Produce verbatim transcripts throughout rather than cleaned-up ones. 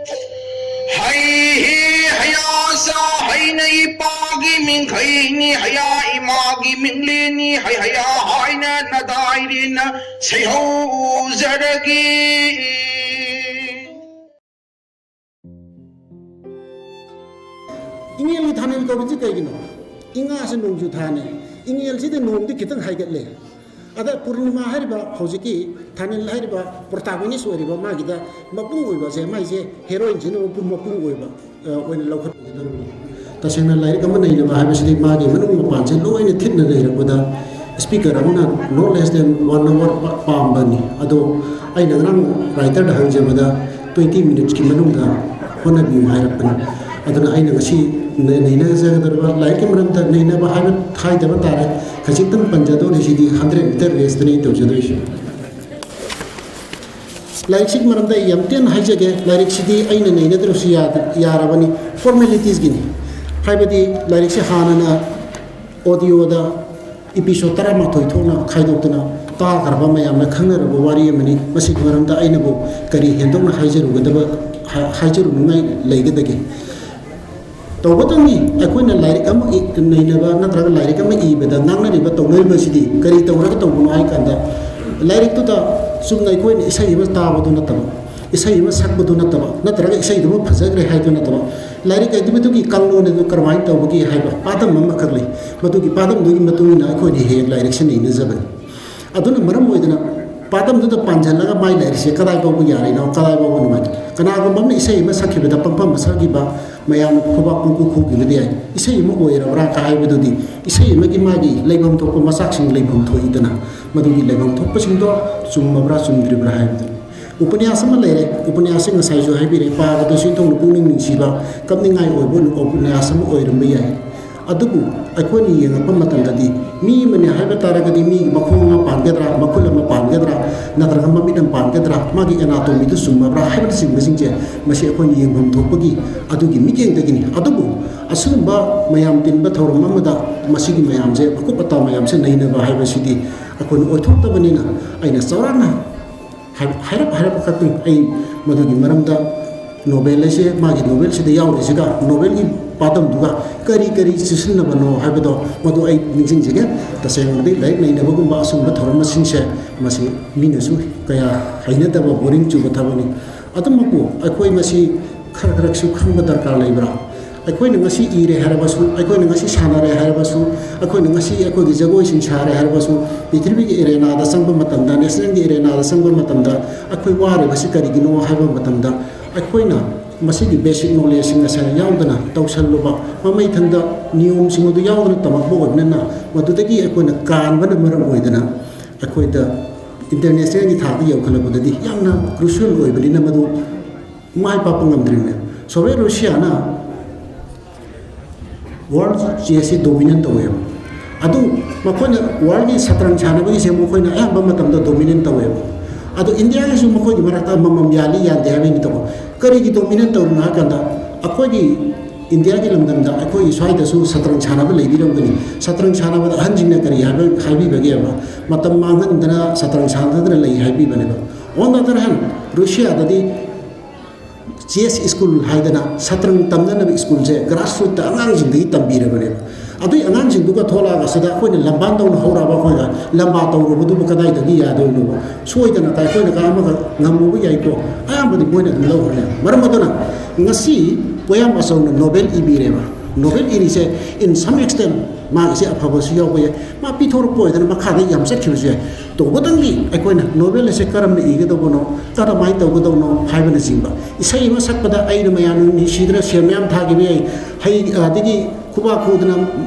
ꯍꯩ ꯍꯤ ꯍꯌꯥ ꯁꯥ ꯍꯩꯅ ꯏꯄꯥꯒꯤ ꯃꯤꯡꯈꯩꯅꯤ, ꯍꯌꯥ ꯏꯃꯥꯒꯤ ꯃꯤꯡꯂꯦꯅꯤ, ꯍꯩ ꯍꯌꯥ ꯍꯥꯏꯅ ꯅꯗꯥꯏꯔꯦꯅ ꯁꯩꯍꯧꯖꯔꯒꯦ꯫ ꯏꯉꯦꯜꯒꯤ ꯊꯥꯅꯤꯜ ꯀꯧꯔꯤꯁꯤ ꯀꯩꯒꯤꯅꯣ? ꯏꯉꯥꯁꯦ ꯅꯣꯡꯖꯨ ꯊꯥꯅꯤ꯫ ꯏꯉꯦꯜꯁꯤꯗ ꯅꯣꯡꯗꯤ ꯈꯤꯇꯪ ꯍꯥꯏꯒꯠꯂꯦ꯫ ꯑꯗ ꯄꯨꯔꯅꯤꯃꯥ ꯍꯥꯏꯔꯤꯕ, ꯍꯧꯖꯤꯛꯀꯤ ꯊꯥꯅꯤꯜ ꯍꯥꯏꯔꯤꯕ protagonist ꯑꯣꯏꯔꯤꯕ, ꯃꯥꯒꯤꯗ ꯃꯄꯨꯡ ꯑꯣꯏꯕꯁꯦ, ꯃꯥꯏꯁꯦ heroineꯁꯤꯅ ꯃꯄꯨꯡ, ꯃꯄꯨꯡ ꯑꯣꯏꯕ, ꯑ, ꯑꯣꯏꯅ ꯂꯧꯈꯠꯀꯗꯧꯔꯤꯕꯅꯤ꯫ ꯇꯁꯦꯡꯅ ꯂꯥꯏꯔꯤꯛ ꯑꯃ ꯅꯩꯅꯕ ꯍꯥꯏꯕꯁꯤꯗꯤ ꯃꯥꯒꯤ ꯃꯅꯨꯡ ꯃꯄꯥꯟꯁꯦ ꯂꯣꯏꯅ ꯊꯤꯠꯅ ꯅꯩꯔꯛꯄꯗ speaker ꯑꯃꯅ no less than one hour ꯄꯥ-, ꯄꯥꯝꯕꯅꯤ꯫ ꯑꯗꯣ ꯑꯩꯅ ꯉꯔꯥꯡ writerꯗ ꯍꯪꯖꯕꯗ twenty minutesꯀꯤ ꯃꯅꯨꯡꯗ ꯍꯣꯠꯅꯕꯤꯌꯨ ꯍꯥꯏꯔꯛꯄꯅꯤ꯫ ꯑꯗꯨꯅ ꯑꯩꯅ ꯉꯁꯤ ꯅ-, ꯅꯩꯅꯖꯒꯗꯧꯔꯤꯕ ꯂꯥꯏꯔꯤꯛꯀꯤ ꯃꯔꯝꯗ ꯅꯩꯅꯕ ꯍꯥꯏꯕ ꯍꯥꯏꯗꯕ ꯇꯥꯔꯦ, ꯈꯖꯤꯛꯇꯪ ꯄꯟꯖꯗꯧꯔꯤꯁꯤꯗꯤ hundred meter raceꯇꯅꯤ ꯑꯩ ꯇꯧꯖꯗꯣꯏꯁꯤ꯫ ꯂꯥꯏꯔꯤꯛꯁꯤꯒꯤ ꯃꯔꯝꯗ ꯑꯩ ꯌꯥꯝ ꯇꯦꯟꯅ ꯍꯥꯏꯖꯒꯦ꯫ ꯂꯥꯏꯔꯤꯛꯁꯤꯗꯤ ꯑꯩꯅ ꯅꯩꯅꯗ꯭ꯔꯁꯨ ꯌꯥ-, ꯌꯥꯔꯕꯅꯤ, formalitiesꯀꯤꯅꯤ꯫ ꯍꯥꯏꯕꯗꯤ ꯂꯥꯏꯔꯤꯛꯁꯦ ꯍꯥꯟꯅꯅ audioꯗ episode ꯇꯔꯥꯃꯥꯊꯣꯏ ꯊꯣꯛꯅ ꯈꯥꯏꯗꯣꯛꯇꯅ ꯇꯥꯈ꯭ꯔꯕ, ꯃꯌꯥꯝꯅ ꯈꯪꯅꯔꯕ ꯋꯥꯔꯤ ꯑꯃꯅꯤ꯫ ꯃꯁꯤꯒꯤ ꯃꯔꯝꯗ ꯑꯩꯅꯕꯨ ꯀꯔꯤ ꯍꯦꯟꯗꯣꯛꯅ ꯍꯥꯏꯖꯔꯨꯒꯗꯕ, ꯍꯥ-, ꯍꯥꯏꯖꯔꯨꯅꯤꯡꯉꯥꯏ ꯂꯩꯒꯗꯒꯦ? ꯇꯧꯕꯇꯅꯤ, ꯑꯩꯈꯣꯏꯅ ꯂꯥꯏꯔꯤꯛ ꯑꯃ ꯏ-, ꯅꯩꯅꯕ ꯅꯠꯇ꯭ꯔꯒ ꯂꯥꯏꯔꯤꯛ ꯑꯃ ꯏꯕꯗ ꯉꯥꯡꯅꯔꯤꯕ ꯇꯧꯅꯔꯤꯕꯁꯤꯗꯤ ꯀꯔꯤ ꯇꯧꯔꯒ ꯇꯧꯕꯅꯣ ꯍꯥꯏ ꯀꯥꯟꯗ, ꯂꯥꯏꯔꯤꯛꯇꯨꯗ ꯆꯨꯝꯅ ꯑꯩꯈꯣꯏꯅ ꯏꯁꯩ ꯑꯃ ꯇꯥꯕꯗꯨ ꯅꯠꯇꯕ, ꯏꯁꯩ ꯑꯃ ꯁꯛꯄꯗꯨ ꯅꯠꯇꯕ, ꯅꯠꯇ꯭ꯔꯒ ꯏꯁꯩꯗꯨꯃ ꯐꯖꯈ꯭ꯔꯦ ꯍꯥꯏꯗꯨ ꯅꯠꯇꯕ, ꯂꯥꯏꯔꯤꯛ ꯑꯗꯨ, ꯃꯗꯨꯒꯤ ꯀꯥꯡꯂꯣꯟ ꯑꯗꯨ ꯀꯔꯝꯍꯥꯏꯅ ꯇꯧꯕꯒꯦ ꯍꯥꯏꯕ ꯄꯥꯟꯗꯝ ꯑꯃꯈꯛ ꯂꯩ꯫ ꯃꯗꯨꯒꯤ ꯄꯥꯟꯗꯝꯗꯨꯒꯤ ꯃꯇꯨꯡ ꯏꯟꯅ ꯑꯩꯈꯣꯏꯅ ꯍꯦꯛ ꯍꯦꯛ ꯂꯥꯏꯔꯤꯛꯁꯤ ꯅꯩꯅꯖꯕꯅꯤ꯫ ꯑꯗꯨꯅ ꯃꯔꯝ ꯑꯣꯏꯗꯅ ꯄꯥꯟꯗꯝꯗꯨꯗ ꯄꯥꯟꯁꯤꯜꯂꯒ ꯃꯥꯏ ꯂꯥꯏꯔꯤꯛꯁꯦ ꯀꯗꯥꯏ ꯐꯥꯎꯕ ꯌꯥꯔꯤꯅꯣ, ꯀꯗꯥꯏ ꯐꯥꯎꯕ ꯅꯨꯡꯉꯥꯏꯅꯣ? ꯀꯅꯥꯒꯨꯝꯕ ꯑꯃꯅ ꯏꯁꯩ ꯑꯃ ꯁꯛꯈꯤꯕꯗ ꯄꯪꯐꯝ ꯑꯃ ꯁꯛꯈꯤꯕ, ꯃꯌꯥꯝꯅ ꯈꯨꯕꯥꯛ ꯄꯪꯈꯨ ꯈꯨꯈꯤꯕꯗꯤ ꯌꯥꯏ꯫ ꯏꯁꯩ ꯑꯃ ꯑꯣꯏꯔꯕ꯭ꯔꯥ ꯀ ꯍꯥꯏꯕꯗꯨꯗꯤ ꯏꯁꯩ ꯑꯃꯒꯤ ꯃꯥꯒꯤ ꯂꯩꯐꯝ ꯊꯣꯛꯄ ꯃꯆꯥꯛꯁꯤꯡ ꯂꯩꯐꯝ ꯊꯣꯛꯏꯗꯅ, ꯃꯗꯨꯒꯤ ꯂꯩꯐꯝ ꯊꯣꯛꯄꯁꯤꯡꯗꯣ ꯆꯨꯝꯃꯕ꯭ꯔꯥ ꯆꯨꯝꯗ꯭ꯔꯤꯕ꯭ꯔꯥ ꯍꯥꯏꯕꯗꯨꯅꯤ꯫ ꯎꯄꯅ꯭ꯌꯥꯁ ꯑꯃ ꯂꯩꯔꯦ, ꯎꯄꯅ꯭ꯌꯥꯁꯁꯤ ꯉꯁꯥꯏꯁꯨ ꯍꯥꯏꯕꯤꯔꯦ, ꯄꯥꯕꯗꯁꯨ ꯏꯊꯧꯅ ꯄꯨꯛꯅꯤꯡ ꯅꯨꯡꯁꯤꯕ, ꯀꯞꯅꯤꯡꯉꯥꯏ ꯑꯣꯏꯕ ꯎꯄꯅ꯭ꯌꯥꯁ ꯑꯃ ꯑꯣꯏꯔꯝꯕ ꯌꯥꯏ꯫ ꯑꯗꯨꯕꯨ ꯑꯩꯈꯣꯏꯅ ꯌꯦꯡꯉꯛꯄ ꯃꯇꯝꯗꯗꯤ ꯃꯤ ꯑꯃꯅꯦ ꯍꯥꯏꯕ ꯇꯥꯔꯒꯗꯤ ꯃꯤꯒꯤ ꯃꯈꯣꯡ ꯑꯃ ꯄꯥꯟꯒꯗ꯭ꯔꯥ, ꯃꯈꯨꯠ ꯑꯃ ꯄꯥꯟꯒꯗ꯭ꯔꯥ, ꯅꯠꯇ꯭ꯔꯒ ꯃꯃꯤꯠ ꯑꯃ ꯄꯥꯟꯒꯗ꯭ꯔꯥ, ꯃꯥꯒꯤ anatomy ꯗꯨ ꯆꯨꯝꯃꯕ꯭ꯔꯥ ꯍꯥꯏꯕꯅꯆꯤꯡꯕꯁꯤꯡꯁꯦ, ꯃꯁꯤ ꯑꯩꯈꯣꯏꯅ ꯌꯦꯡꯐꯝ ꯊꯣꯛꯄꯒꯤ ꯑꯗꯨꯒꯤ ꯃꯤꯠꯌꯦꯡꯗꯒꯤꯅꯤ꯫ ꯑꯗꯨꯕꯨ ꯑꯁꯤꯒꯨꯝꯕ ꯃꯌꯥꯝ ꯇꯤꯟꯕ ꯊꯧꯔꯝ ꯑꯃꯗ ꯃꯁꯤꯒꯤ ꯃꯌꯥꯝꯁꯦ, ꯑꯀꯨꯞ ꯑꯇꯥ ꯃꯌꯥꯝꯁꯦ ꯅꯩꯅꯕ ꯍꯥꯏꯕꯁꯤꯗꯤ ꯑꯩꯈꯣꯏꯅ ꯑꯣꯏꯊꯣꯛꯇꯕꯅꯤꯅ, ꯑꯩꯅ ꯆꯥꯎꯔꯥꯛꯅ ꯍꯥꯏ-, ꯍꯥꯏꯔꯞ ꯍꯥꯏꯔꯞ ꯈꯛꯇꯪ ꯑꯩ ꯃꯗꯨꯒꯤ ꯃꯔꯝꯗ ꯅꯣꯕꯦꯜ ꯍꯥꯏꯁꯦ, ꯃꯥꯒꯤ ꯅꯣꯕꯦꯜꯁꯤꯗ ꯌꯥꯎꯔꯤꯁꯤꯒ ꯅꯣꯕꯦꯜꯒꯤ ꯄꯥꯟꯗꯝꯗꯨꯒ ꯀꯔꯤ ꯀꯔꯤ ꯆꯨꯁꯤꯟꯅꯕꯅꯣ ꯍꯥꯏꯕꯗꯣ, ꯃꯗꯨ ꯑꯩ ꯅꯤꯡꯁꯤꯡꯖꯒꯦ꯫ ꯇꯁꯦꯡꯕꯗꯤ ꯂꯥꯏꯔꯤꯛ ꯅꯩꯅꯕꯒꯨꯝꯕ ꯑꯁꯨꯝꯕ ꯊꯧꯔꯝ ꯑꯁꯤꯡꯁꯦ, ꯃꯁꯤ ꯃꯤꯅꯁꯨ ꯀꯌꯥ ꯍꯩꯅꯗꯕ, ꯕꯣꯔꯤꯡ ꯆꯨꯕ ꯊꯕꯛꯅꯤ꯫ ꯑꯗꯨꯃꯛꯄꯨ ꯑꯩꯈꯣꯏ ꯃꯁꯤ ꯈꯔ ꯈꯔꯁꯨ ꯈꯪꯕ ꯗꯔꯀꯥꯔ ꯂꯩꯕ꯭ꯔꯥ? ꯑꯩꯈꯣꯏꯅ ꯉꯁꯤ ꯏꯔꯦ ꯍꯥꯏꯔꯕꯁꯨ, ꯑꯩꯈꯣꯏꯅ ꯉꯁꯤ ꯁꯥꯟꯅꯔꯦ ꯍꯥꯏꯔꯕꯁꯨ, ꯑꯩꯈꯣꯏꯅ ꯉꯁꯤ ꯑꯩꯈꯣꯏꯒꯤ ꯖꯒꯣꯏꯁꯤꯡ ꯁꯥꯔꯦ ꯍꯥꯏꯔꯕꯁꯨ, ꯄ꯭ꯔꯤꯊꯤꯕꯤꯒꯤ ꯑꯦꯔꯦꯅꯥꯗ ꯆꯪꯕ ꯃꯇꯝꯗ, ꯅꯦꯁꯅꯦꯜꯒꯤ ꯑꯦꯔꯦꯅꯥꯗ ꯆꯪꯕ ꯃꯇꯝꯗ ꯑꯩꯈꯣꯏ ꯋꯥꯔꯤꯕꯁꯤ ꯀꯔꯤꯒꯤꯅꯣ ꯍꯥꯏꯕ ꯃꯇꯝꯗ, ꯑꯩꯈꯣꯏꯅ ꯃꯁꯤꯒꯤ ꯕꯦꯁꯤꯛ ꯅꯣꯂꯦꯖꯁꯤꯡ ꯑꯁꯦ ꯌꯥꯎꯗꯅ ꯇꯧꯁꯜꯂꯨꯕ, ꯃꯃꯩ ꯊꯪꯗ ꯅꯤꯌꯣꯝꯁꯤꯡ ꯑꯗꯨ ꯌꯥꯎꯗꯅ ꯇꯝꯃꯛꯄ ꯑꯣꯏꯕꯅꯤꯅ, ꯃꯗꯨꯗꯒꯤ ꯑꯩꯈꯣꯏꯅ ꯀꯥꯟꯕꯅ ꯃꯔꯝ ꯑꯣꯏꯗꯅ ꯑꯩꯈꯣꯏꯗ ꯏꯟꯇꯔꯅꯦꯁꯅꯦꯜꯒꯤ ꯊꯥꯛꯇ ꯌꯧꯈꯠꯂꯛꯄꯗꯗꯤ ꯌꯥꯝꯅ ꯀ꯭ꯔꯨꯁꯤꯌꯦꯜ ꯑꯣꯏꯕꯅꯤꯅ, ꯃꯗꯨ ꯃꯥꯏ ꯄꯥꯛꯄ ꯉꯝꯗ꯭ꯔꯤꯕꯅꯦ꯫ ꯁꯣꯚꯤꯌꯦꯠ ꯔꯨꯁꯤꯌꯥꯅ ꯋꯥꯔꯜ ꯆꯦꯁꯁꯤ ꯗꯣꯃꯤꯅꯦꯠ ꯇꯧꯋꯦꯕ꯫ ꯑꯗꯨ ꯃꯈꯣꯏꯅ ꯋꯥꯔꯜꯒꯤ ꯁꯇ꯭ꯔꯪ ꯁꯥꯟꯅꯕꯒꯤꯁꯦ ꯃꯈꯣꯏꯅ ꯑꯌꯥꯝꯕ ꯃꯇꯝꯗ ꯗꯣꯃꯤꯅꯦꯠ ꯇꯧꯋꯦꯕ꯫ ꯑꯗꯣ ꯏꯟꯗꯤꯌꯥꯒꯤꯁꯨ ꯃꯈꯣꯏꯒꯤ ꯃꯔꯛꯇ ꯑꯃꯃꯝ ꯌꯥꯜꯂꯤ ꯌꯥꯟꯗꯦ ꯍꯥꯏꯕꯒꯤ ꯅꯠꯇꯕ, ꯀꯔꯤꯒꯤ ꯗꯣꯃꯤꯅꯦꯠ ꯇꯧꯔꯤꯅꯣ ꯍꯥꯏ ꯀꯥꯟꯗ, ꯑꯩꯈꯣꯏꯒꯤ ꯏꯟꯗꯤꯌꯥꯒꯤ ꯂꯝꯗꯝꯗ ꯑꯩꯈꯣꯏꯒꯤ ꯁ꯭ꯋꯥꯏꯗꯁꯨ ꯁꯇ꯭ꯔꯪ ꯁꯥꯟꯅꯕ ꯂꯩꯕꯤꯔꯝꯒꯅꯤ꯫ ꯁꯇ꯭ꯔꯪ ꯁꯥꯟꯅꯕꯗ ꯑꯍꯟꯁꯤꯡꯅ ꯀꯔꯤ ꯍꯥꯏꯕ, ꯍꯥꯏꯕꯤꯕꯒꯦꯕ? ꯃꯇꯝ ꯃꯥꯡꯍꯟꯗꯅ ꯁꯇ꯭ꯔꯪ ꯁꯥꯟꯅꯗꯅ ꯂꯩ ꯍꯥꯏꯕꯤꯕꯅꯦꯕ꯫ On the other hand, ꯔꯨꯁꯤꯌꯥꯗꯗꯤ ꯆꯦꯁ ꯁ꯭ꯀꯨꯜ ꯍꯥꯏꯗꯅ ꯁꯇ꯭ꯔꯪ ꯇꯝꯅꯅꯕ ꯁ꯭ꯀꯨꯜꯁꯦ ꯒ꯭ꯔꯥꯁꯔꯨꯠꯇ ꯑꯉꯥꯡꯁꯤꯡꯗꯒꯤ ꯇꯝꯕꯤꯔꯕꯅꯦꯕ꯫ ꯑꯗꯨꯏ ꯑꯉꯥꯡꯁꯤꯡꯗꯨꯒ ꯊꯣꯛꯂꯛꯑꯒ ꯁꯤꯗ ꯑꯩꯈꯣꯏꯅ ꯂꯝꯕꯥꯟ ꯇꯧꯅ ꯍꯧꯔꯛꯑꯕ ꯑꯩꯈꯣꯏꯒ ꯂꯝꯕꯥ ꯇꯧꯔꯨꯕꯗꯨꯕꯨ ꯀꯗꯥꯏꯗꯒꯤ ꯌꯥꯗꯣꯏꯅꯣꯕ? ꯁꯣꯏꯗꯅ ꯀꯥꯏ ꯑꯩꯈꯣꯏꯅ ꯀꯥ ꯑꯃꯒ ꯉꯝꯃꯨꯕ ꯌꯥꯏꯀꯣ, ꯑꯌꯥꯝꯕꯗꯤ ꯃꯣꯏꯅ ꯑꯗꯨꯝ ꯂꯧꯈ꯭ꯔꯅꯦ꯫ ꯃꯔꯝ ꯑꯗꯨꯅ ꯉꯁꯤ ꯄꯣꯌꯥꯝ ꯑꯆꯧꯅ ꯅꯣꯕꯦꯜ ꯏꯕꯤꯔꯦꯕ꯫ ꯅꯣꯕꯦꯜ ꯏꯔꯤꯁꯦ in some extent ꯃꯥꯒꯤꯁꯦ ꯑꯐꯕꯁꯨ ꯌꯥꯎꯕ ꯌꯥꯏ, ꯃꯥ ꯄꯤꯊꯣꯔꯛꯄ ꯑꯣꯏꯗꯅ ꯃꯈꯥꯗ ꯌꯥꯝ ꯆꯠꯈꯤꯕꯁꯨ ꯌꯥꯏ꯫ ꯇꯧꯕꯇꯪꯗꯤ ꯑꯩꯈꯣꯏꯅ ꯅꯣꯕꯦꯜ ꯑꯁꯦ ꯀꯔꯝꯅ ꯏꯒꯗꯧꯕꯅꯣ, ꯀꯔꯝꯍꯥꯏꯅ ꯇꯧꯒꯗꯧꯅꯣ ꯍꯥꯏꯕꯅꯆꯤꯡꯕ, ꯏꯁꯩ ꯑꯃ ꯁꯛꯄꯗ ꯑꯩꯅ ꯃꯌꯥꯝ ꯅꯨꯡꯁꯤꯗꯅ ꯁꯦꯜ ꯃꯌꯥꯝ ꯊꯥꯈꯤꯕ ꯌꯥꯏ, ꯍꯩ, ꯑꯗꯒꯤ ꯈꯨꯕꯥꯛ ꯈꯨꯗꯅ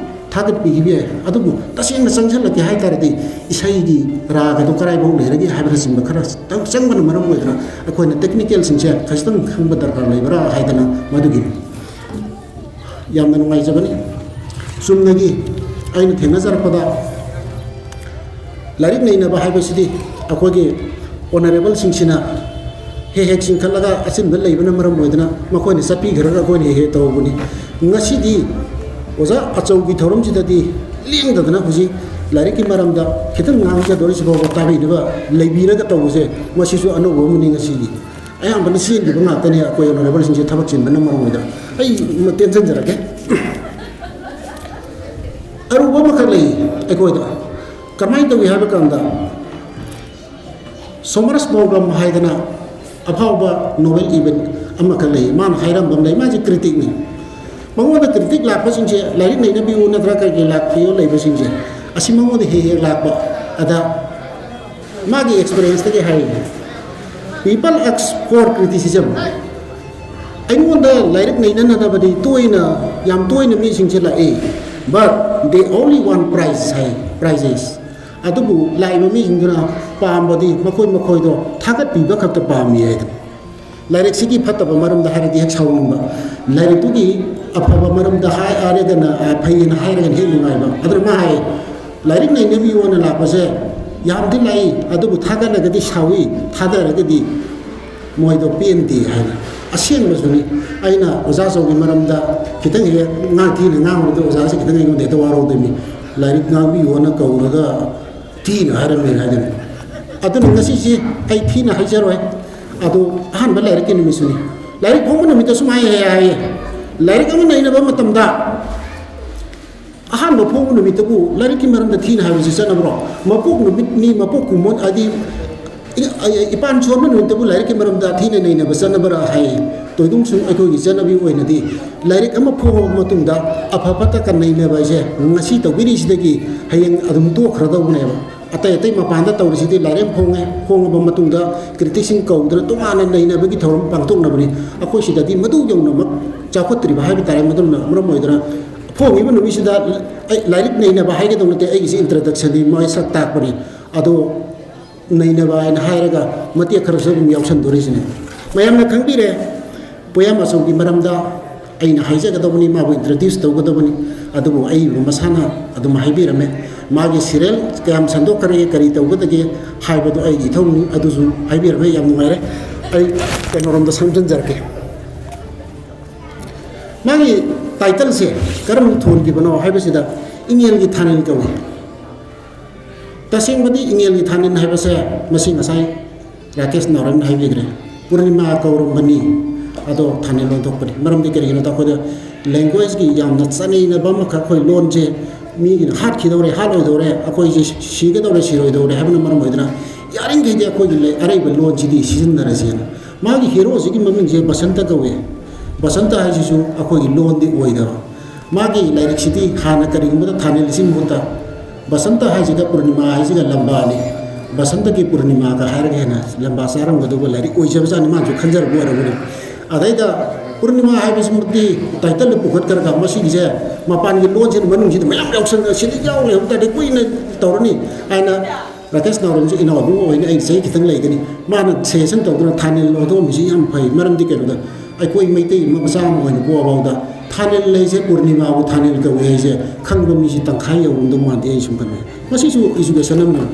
ꯊꯥꯒꯠꯄꯤꯈꯤꯕ ꯌꯥꯏ꯫ ꯑꯗꯨꯕꯨ ꯇꯁꯦꯡꯅ ꯆꯪꯁꯤꯜꯂꯛꯀꯦ ꯍꯥꯏ ꯇꯥꯔꯗꯤ ꯏꯁꯩꯒꯤ ꯔꯥꯒ ꯑꯗꯨ ꯀꯗꯥꯏꯐꯥꯎ ꯂꯩꯔꯒꯦ ꯍꯥꯏꯕꯅꯆꯤꯡꯕ ꯈꯔ ꯇꯪ ꯆꯪꯕꯅ ꯃꯔꯝ ꯑꯣꯏꯗꯅ ꯑꯩꯈꯣꯏꯅ ꯇꯦꯛꯅꯤꯀꯦꯜꯁꯤꯡꯁꯦ ꯈꯖꯤꯛꯇꯪ ꯈꯪꯕ ꯗꯔꯀꯥꯔ ꯂꯩꯕ꯭ꯔꯥ ꯍꯥꯏꯗꯅ ꯃꯗꯨꯒꯤꯅꯤ꯫ ꯌꯥꯝꯅ ꯅꯨꯡꯉꯥꯏꯖꯕꯅꯤ꯫ ꯆꯨꯝꯅꯒꯤ ꯑꯩꯅ ꯊꯦꯡꯅꯖꯔꯛꯄꯗ, ꯂꯥꯏꯔꯤꯛ ꯅꯩꯅꯕ ꯍꯥꯏꯕꯁꯤꯗꯤ ꯑꯩꯈꯣꯏꯒꯤ ꯑꯣꯅꯔꯦꯕꯜꯁꯤꯡꯁꯤꯅ ꯍꯦꯛ ꯍꯦꯛ ꯆꯤꯡꯈꯠꯂꯒ ꯑꯆꯤꯟꯕ ꯂꯩꯕꯅ ꯃꯔꯝ ꯑꯣꯏꯗꯅ ꯃꯈꯣꯏꯅ ꯆꯠꯄꯤꯈ꯭ꯔꯒ ꯑꯩꯈꯣꯏꯅ ꯍꯦꯛ ꯍꯦꯛ ꯇꯧꯕꯅꯤ꯫ ꯉꯁꯤꯗꯤ ꯑꯣꯖꯥ ꯑꯆꯧꯒꯤ ꯊꯧꯔꯝꯁꯤꯗꯗꯤ ꯂꯦꯡꯗꯗꯅ ꯍꯧꯖꯤꯛ ꯂꯥꯏꯔꯤꯛꯀꯤ ꯃꯔꯝꯗ ꯈꯤꯇꯪ ꯉꯥꯡꯖꯗꯣꯔꯤꯁꯤ ꯐꯥꯎꯕ ꯇꯥꯕꯤꯅꯕ ꯂꯩꯕꯤꯔꯒ ꯇꯧꯕꯁꯦ, ꯃꯁꯤꯁꯨ ꯑꯅꯧꯕ ꯑꯃꯅꯤ ꯉꯁꯤꯒꯤ꯫ ꯑꯌꯥꯝꯕꯅ ꯆꯦꯟꯈꯤꯕ ꯉꯥꯛꯇꯅꯦ ꯑꯩꯈꯣꯏ ꯑꯣꯅꯔꯦꯕꯜꯁꯤꯡꯁꯦ ꯊꯕꯛ ꯆꯤꯟꯕꯅ ꯃꯔꯝ ꯑꯣꯏꯗꯅ꯫ ꯑꯩ ꯇꯦꯟꯁꯤꯟꯖꯔꯒꯦ꯫ ꯑꯔꯨꯕ ꯑꯃꯈꯛ ꯂꯩ ꯑꯩꯈꯣꯏꯗ꯫ ꯀꯃꯥꯏꯅ ꯇꯧꯏ ꯍꯥꯏꯕ ꯀꯥꯟꯗ, ꯁꯣꯃꯔꯁ ꯃꯧꯒ꯭ꯔꯝ ꯍꯥꯏꯗꯅ ꯑꯐꯥꯎꯕ ꯅꯣꯕꯦꯜ ꯏꯕ ꯑꯃꯈꯛ ꯂꯩ꯫ ꯃꯥꯅ ꯍꯥꯏꯔꯝꯕ ꯑꯃ ꯂꯩ꯫ ꯃꯥꯁꯤ ꯀ꯭ꯔꯤꯇꯤꯛꯅꯤ꯫ ꯃꯉꯣꯟꯗ ꯀ꯭ꯔꯤꯇꯤꯛ ꯂꯥꯛꯄꯁꯤꯡꯁꯦ, ꯂꯥꯏꯔꯤꯛ ꯅꯩꯅꯕꯤꯌꯨ ꯅꯠꯇ꯭ꯔꯒ ꯀꯩꯀꯩ ꯂꯥꯛꯄꯤꯌꯨ ꯂꯩꯕꯁꯤꯡꯁꯦ, ꯑꯁꯤ ꯃꯉꯣꯟꯗ ꯍꯦꯛ ꯍꯦꯛ ꯂꯥꯛꯄ꯫ ꯑꯗ ꯃꯥꯒꯤ ꯑꯦꯛꯁꯄꯤꯔꯤꯌꯦꯟꯁꯇꯒꯤ ꯍꯥꯏꯔꯤꯅꯤ꯫ People ask for criticism. ꯑꯩꯉꯣꯟꯗ ꯂꯥꯏꯔꯤꯛ ꯅꯩꯅꯅꯕꯗꯤ ꯇꯣꯏꯅ, ꯌꯥꯝ ꯇꯣꯏꯅ ꯃꯤꯁꯤꯡꯁꯦ ꯂꯥꯛꯏ꯫ But they only want prize high, prizes. ꯑꯗꯨꯕꯨ ꯂꯥꯛꯏꯕ ꯃꯤꯁꯤꯡꯗꯨꯅ ꯄꯥꯝꯕꯗꯤ ꯃꯈꯣꯏ ꯃꯈꯣꯏꯗꯣ ꯊꯥꯒꯠꯄꯤꯕ ꯈꯛꯇ ꯄꯥꯝꯃꯤ ꯍꯥꯏꯗꯅ꯫ ꯂꯥꯏꯔꯤꯛꯁꯤꯒꯤ ꯐꯠꯇꯕ ꯃꯔꯝꯗ ꯍꯥꯏꯔꯗꯤ ꯍꯦꯛ ꯁꯥꯎꯅꯤꯡꯕ, ꯂꯥꯏꯔꯤꯛꯇꯨꯒꯤ ꯑꯐꯕ ꯃꯔꯝꯗ ꯍꯥꯏꯔꯒꯅ, ꯑ, ꯐꯩꯌꯦꯅ ꯍꯥꯏꯔꯒꯅ ꯍꯦꯛ ꯅꯨꯡꯉꯥꯏꯕ꯫ ꯑꯗꯨꯅ ꯃꯥ ꯍꯥꯏ, ꯂꯥꯏꯔꯤꯛ ꯅꯩꯅꯕꯤꯌꯣꯅ ꯂꯥꯛꯄꯁꯦ ꯌꯥꯝꯗꯤ ꯂꯥꯛꯏ, ꯑꯗꯨꯕꯨ ꯊꯥꯒꯠꯂꯒꯗꯤ ꯁꯥꯎꯏ, ꯊꯥꯗꯔꯒꯗꯤ ꯃꯣꯏꯗꯣ ꯄꯦꯟꯗꯦ ꯍꯥꯏꯅ꯫ ꯑꯁꯦꯡꯕꯁꯨꯅꯤ꯫ ꯑꯩꯅ ꯑꯣꯖꯥ ꯆꯧꯒꯤ ꯃꯔꯝꯗ ꯈꯤꯇꯪ ꯍꯦꯛ ꯉꯥꯡ ꯊꯤꯅ ꯉꯥꯡꯕꯗ ꯑꯣꯖꯥꯁꯦ ꯈꯤꯇꯪ ꯑꯩꯉꯣꯟꯗ ꯍꯦꯛꯇ ꯋꯥꯔꯧꯗꯣꯏꯅꯤ꯫ ꯂꯥꯏꯔꯤꯛ ꯉꯥꯡꯕꯤꯌꯣꯅ ꯀꯧꯔꯒ ꯊꯤꯅ ꯍꯥꯏꯔꯝꯃꯦ ꯍꯥꯏꯗꯅ꯫ ꯑꯗꯨꯅ ꯉꯁꯤꯁꯤ ꯑꯩ ꯊꯤꯅ ꯍꯥꯏꯖꯔꯣꯏ꯫ ꯑꯗꯨ ꯑꯍꯥꯟꯕ ꯂꯥꯏꯔꯤꯛꯀꯤ ꯅꯨꯃꯤꯠꯁꯨꯅꯤ꯫ ꯂꯥꯏꯔꯤꯛ ꯐꯣꯡꯕ ꯅꯨꯃꯤꯠꯇꯁꯨ ꯃꯥꯏ ꯍꯦꯛ ꯍꯥꯏꯌꯦ, ꯂꯥꯏꯔꯤꯛ ꯑꯃ ꯅꯩꯅꯕ ꯃꯇꯝꯗ ꯑꯍꯥꯟꯕ ꯐꯣꯡꯕ ꯅꯨꯃꯤꯠꯇꯕꯨ ꯂꯥꯏꯔꯤꯛꯀꯤ ꯃꯔꯝꯗ ꯊꯤꯅ ꯍꯥꯏꯕꯁꯤ ꯆꯠꯅꯕ꯭ꯔꯣ? ꯃꯄꯣꯛ ꯅꯨꯃꯤꯠꯅꯤ, ꯃꯄꯣꯛ ꯀꯨꯝꯃꯣꯟ, ꯍꯥꯏꯗꯤ ꯏ-, ꯏ-, ꯏꯄꯥꯟ ꯁꯣꯟꯕ ꯅꯨꯃꯤꯠꯇꯕꯨ ꯂꯥꯏꯔꯤꯛꯀꯤ ꯃꯔꯝꯗ ꯊꯤꯅ ꯅꯩꯅꯕ ꯆꯠꯅꯕ꯭ꯔꯥ ꯍꯥꯏ꯫ ꯇꯣꯏꯗꯨꯡꯁꯨ ꯑꯩꯈꯣꯏꯒꯤ ꯆꯠꯅꯕꯤ ꯑꯣꯏꯅꯗꯤ ꯂꯥꯏꯔꯤꯛ ꯑꯃ ꯐꯣꯡꯉꯕ ꯃꯇꯨꯡꯗ ꯑꯐ ꯐꯠꯇ ꯀꯟꯅꯩꯅꯕ ꯍꯥꯏꯁꯦ ꯉꯁꯤ ꯇꯧꯕꯤꯔꯤꯁꯤꯗꯒꯤ ꯍꯌꯦꯡ ꯑꯗꯨꯝ ꯇꯣꯛꯈ꯭ꯔꯗꯧꯕꯅꯦꯕ꯫ ꯑꯇꯩ ꯑꯇꯩ ꯃꯄꯥꯟꯗ ꯇꯧꯔꯤꯁꯤꯗꯤ ꯂꯥꯏꯔꯤꯛ ꯑꯃ ꯐꯣꯡꯉꯦ, ꯐꯣꯡꯉꯕ ꯃꯇꯨꯡꯗ ꯀ꯭ꯔꯤꯇꯤꯛꯁꯤꯡ ꯀꯧꯗꯅ ꯇꯣꯉꯥꯟꯅ ꯅꯩꯅꯕꯒꯤ ꯊꯧꯔꯝ ꯄꯥꯡꯊꯣꯛꯅꯕꯅꯤ꯫ ꯑꯩꯈꯣꯏ ꯁꯤꯗꯗꯤ ꯃꯗꯨ ꯌꯧꯅꯃꯛ ꯆꯥꯎꯈꯠꯇ꯭ꯔꯤꯕ ꯍꯥꯏꯕ ꯇꯥꯔꯦ꯫ ꯃꯗꯨꯅ ꯃꯔꯝ ꯑꯣꯏꯗꯅ ꯐꯣꯡꯉꯤꯕ ꯅꯨꯃꯤꯠꯁꯤꯗ ꯑꯩ ꯂꯥꯏꯔꯤꯛ ꯅꯩꯅꯕ ꯍꯥꯏꯒꯗꯧ ꯅꯠꯇꯦ, ꯑꯩꯒꯤꯁꯤ ꯏꯟꯇ꯭ꯔꯗꯛꯁꯟꯅꯤ, ꯃꯣꯏ ꯁꯛ ꯇꯥꯛꯄꯅꯤ꯫ ꯑꯗꯣ ꯅꯩꯅꯕ ꯍꯥꯏꯅ ꯍꯥꯏꯔꯒ ꯃꯇꯦꯛ ꯈꯔꯁꯨ ꯑꯗꯨꯝ ꯌꯥꯎꯁꯟꯗꯣꯔꯤꯁꯤꯅꯦ꯫ ꯃꯌꯥꯝꯅ ꯈꯪꯕꯤꯔꯦ, ꯄꯣꯌꯥꯝ ꯑꯆꯧꯒꯤ ꯃꯔꯝꯗ ꯑꯩꯅ ꯍꯥꯏꯖꯒꯗꯧꯕꯅꯤ, ꯃꯥꯕꯨ ꯏꯟꯇ꯭ꯔꯣꯗ꯭ꯌꯨꯁ ꯇꯧꯒꯗꯧꯕꯅꯤ꯫ ꯑꯗꯨꯕꯨ ꯑꯩꯕꯨ ꯃꯁꯥꯅ ꯑꯗꯨꯝ ꯍꯥꯏꯕꯤꯔꯝꯃꯦ꯫ ꯃꯥꯒꯤ ꯁꯤꯔꯦꯜ ꯀꯌꯥꯝ ꯁꯟꯗꯣꯛꯈ꯭ꯔꯦ, ꯀꯔꯤ ꯇꯧꯒꯗꯒꯦ ꯍꯥꯏꯕꯗꯨ ꯑꯩꯒꯤ ꯏꯊꯧꯅꯤ꯫ ꯑꯗꯨꯁꯨ ꯍꯥꯏꯕꯤꯔꯝꯃꯦ, ꯌꯥꯝ ꯅꯨꯡꯉꯥꯏꯔꯦ꯫ ꯑꯩ ꯀꯩꯅꯣꯔꯣꯝꯗ ꯁꯝꯖꯤꯟꯖꯔꯛꯀꯦ꯫ ꯃꯥꯒꯤ ꯇꯥꯏꯇꯜꯁꯦ ꯀꯔꯝꯅ ꯊꯣꯟꯈꯤꯕꯅꯣ ꯍꯥꯏꯕꯁꯤꯗ ꯏꯉꯦꯜꯒꯤ ꯊꯥꯅꯤꯜ ꯀꯧꯏ꯫ ꯇꯁꯦꯡꯕꯗꯤ ꯏꯉꯦꯜꯒꯤ ꯊꯥꯅꯤꯜ ꯍꯥꯏꯕꯁꯦ ꯃꯁꯤ ꯉꯁꯥꯏ ꯔꯥꯀꯦꯁ ꯅꯥꯎꯔꯦꯝꯅ ꯍꯥꯏꯕꯤꯈ꯭ꯔꯦ꯫ ꯄꯨꯔꯅꯤꯃꯥ ꯀꯧꯔꯝꯕꯅꯤ, ꯑꯗꯣ ꯊꯥꯅꯤꯜ ꯑꯣꯟꯊꯣꯛꯄꯅꯤ꯫ ꯃꯔꯝꯗꯤ ꯀꯔꯤꯒꯤꯅꯣꯗ, ꯑꯩꯈꯣꯏꯗ languageꯀꯤ ꯌꯥꯝꯅ ꯆꯥꯅꯩꯅꯕ ꯑꯃꯈꯛ, ꯑꯩꯈꯣꯏ ꯂꯣꯟꯁꯦ ꯃꯤꯒꯤꯅ ꯍꯥꯠꯈꯤꯗꯧꯔꯦ, ꯍꯥꯠꯂꯣꯏꯗꯧꯔꯦ, ꯑꯩꯈꯣꯏꯁꯦ ꯁꯤꯒꯗꯧꯔꯦ, ꯁꯤꯔꯣꯏꯗꯧꯔꯦ ꯍꯥꯏꯕꯅ ꯃꯔꯝ ꯑꯣꯏꯗꯅ ꯌꯥꯔꯤꯈꯩꯗꯤ ꯑꯩꯈꯣꯏꯒꯤ ꯂꯩ-, ꯑꯔꯩꯕ ꯂꯣꯟꯁꯤꯗꯤ ꯁꯤꯖꯤꯟꯅꯔꯁꯦꯅ꯫ ꯃꯥꯒꯤ heroꯁꯤꯒꯤ ꯃꯃꯤꯡꯁꯦ ꯕꯁꯟꯇ ꯀꯧꯋꯦ꯫ ꯕꯁꯟꯇ ꯍꯥꯏꯁꯤꯁꯨ ꯑꯩꯈꯣꯏꯒꯤ ꯂꯣꯟꯗꯤ ꯑꯣꯏꯗꯕ꯫ ꯃꯥꯒꯤ ꯂꯥꯏꯔꯤꯛꯁꯤꯗꯤ ꯍꯥꯟꯅ ꯀꯔꯤꯒꯨꯝꯕꯗ ꯊꯥꯅꯤꯜꯁꯤ ꯃꯍꯨꯠꯇ ꯕꯁꯟꯇ ꯍꯥꯏꯁꯤꯒ ꯄꯨꯔꯅꯤꯃꯥ ꯍꯥꯏꯁꯤꯒ ꯂꯝꯕꯥꯅꯤ꯫ ꯕꯁꯟꯇꯒꯤ ꯄꯨꯔꯅꯤꯃꯥꯒ ꯍꯥꯏꯔꯒ ꯍꯦꯟꯅ ꯂꯝꯕꯥ ꯆꯥꯔꯝꯒꯗꯧꯕ ꯂꯥꯏꯔꯤꯛ ꯑꯣꯏꯖꯕꯖꯥꯠꯅꯤ, ꯃꯥꯅꯁꯨ ꯈꯟꯖꯔꯝꯕ ꯑꯣꯏꯔꯝꯒꯅꯤ꯫ ꯑꯗꯩꯗ ꯄꯨꯔꯅꯤꯃꯥ ꯍꯥꯏꯕꯁꯤꯃꯛꯇꯤ titleꯗ ꯄꯨꯈꯠꯈ꯭ꯔꯒ ꯃꯁꯤꯒꯤꯁꯦ ꯃꯄꯥꯟꯒꯤ ꯂꯣꯟꯁꯤꯅ ꯃꯅꯨꯡꯁꯤꯗ ꯃꯌꯥꯝ ꯌꯥꯎꯁꯟ-, ꯁꯤꯗ ꯌꯥꯎ ꯂꯩꯍꯧ ꯇꯥꯔꯗꯤ ꯀꯨꯏꯅ ꯇꯧꯔꯅꯤ ꯍꯥꯏꯅ ꯔꯥꯀꯦꯁ ꯅꯥꯎꯔꯦꯝꯁꯨ ꯏꯅꯥꯎ ꯑꯗꯨꯝ ꯑꯣꯏꯅ ꯑꯩ ꯆꯍꯤ ꯈꯤꯇꯪ ꯂꯩꯒꯅꯤ꯫ ꯃꯥꯅ suggestion ꯇꯧꯗꯨꯅ ꯊꯥꯅꯤꯜ ꯂꯧꯊꯣꯛꯑꯝꯃꯤꯁꯤ ꯌꯥꯝ ꯐꯩ꯫ ꯃꯔꯝꯗꯤ ꯀꯩꯅꯣꯗ, ꯑꯩꯈꯣꯏ ꯃꯩꯇꯩ ꯃꯆꯥ ꯑꯃ ꯑꯣꯏꯅ ꯄꯣꯛꯑꯐꯥꯎꯗ ꯊꯥꯅꯤꯜ ꯍꯥꯏꯁꯦ, ꯄꯨꯔꯅꯤꯃꯥꯕꯨ ꯊꯥꯅꯤꯜ ꯀꯧꯏ ꯍꯥꯏꯁꯦ ꯈꯪꯕ ꯃꯤꯁꯤ ꯇꯪꯈꯥꯏ ꯌꯧꯔꯝꯗꯧ ꯃꯥꯟꯗꯦ, ꯑꯩ ꯁꯨꯝ ꯈꯟꯕꯗ꯫ ꯃꯁꯤꯁꯨ education ꯑꯃꯅꯤ꯫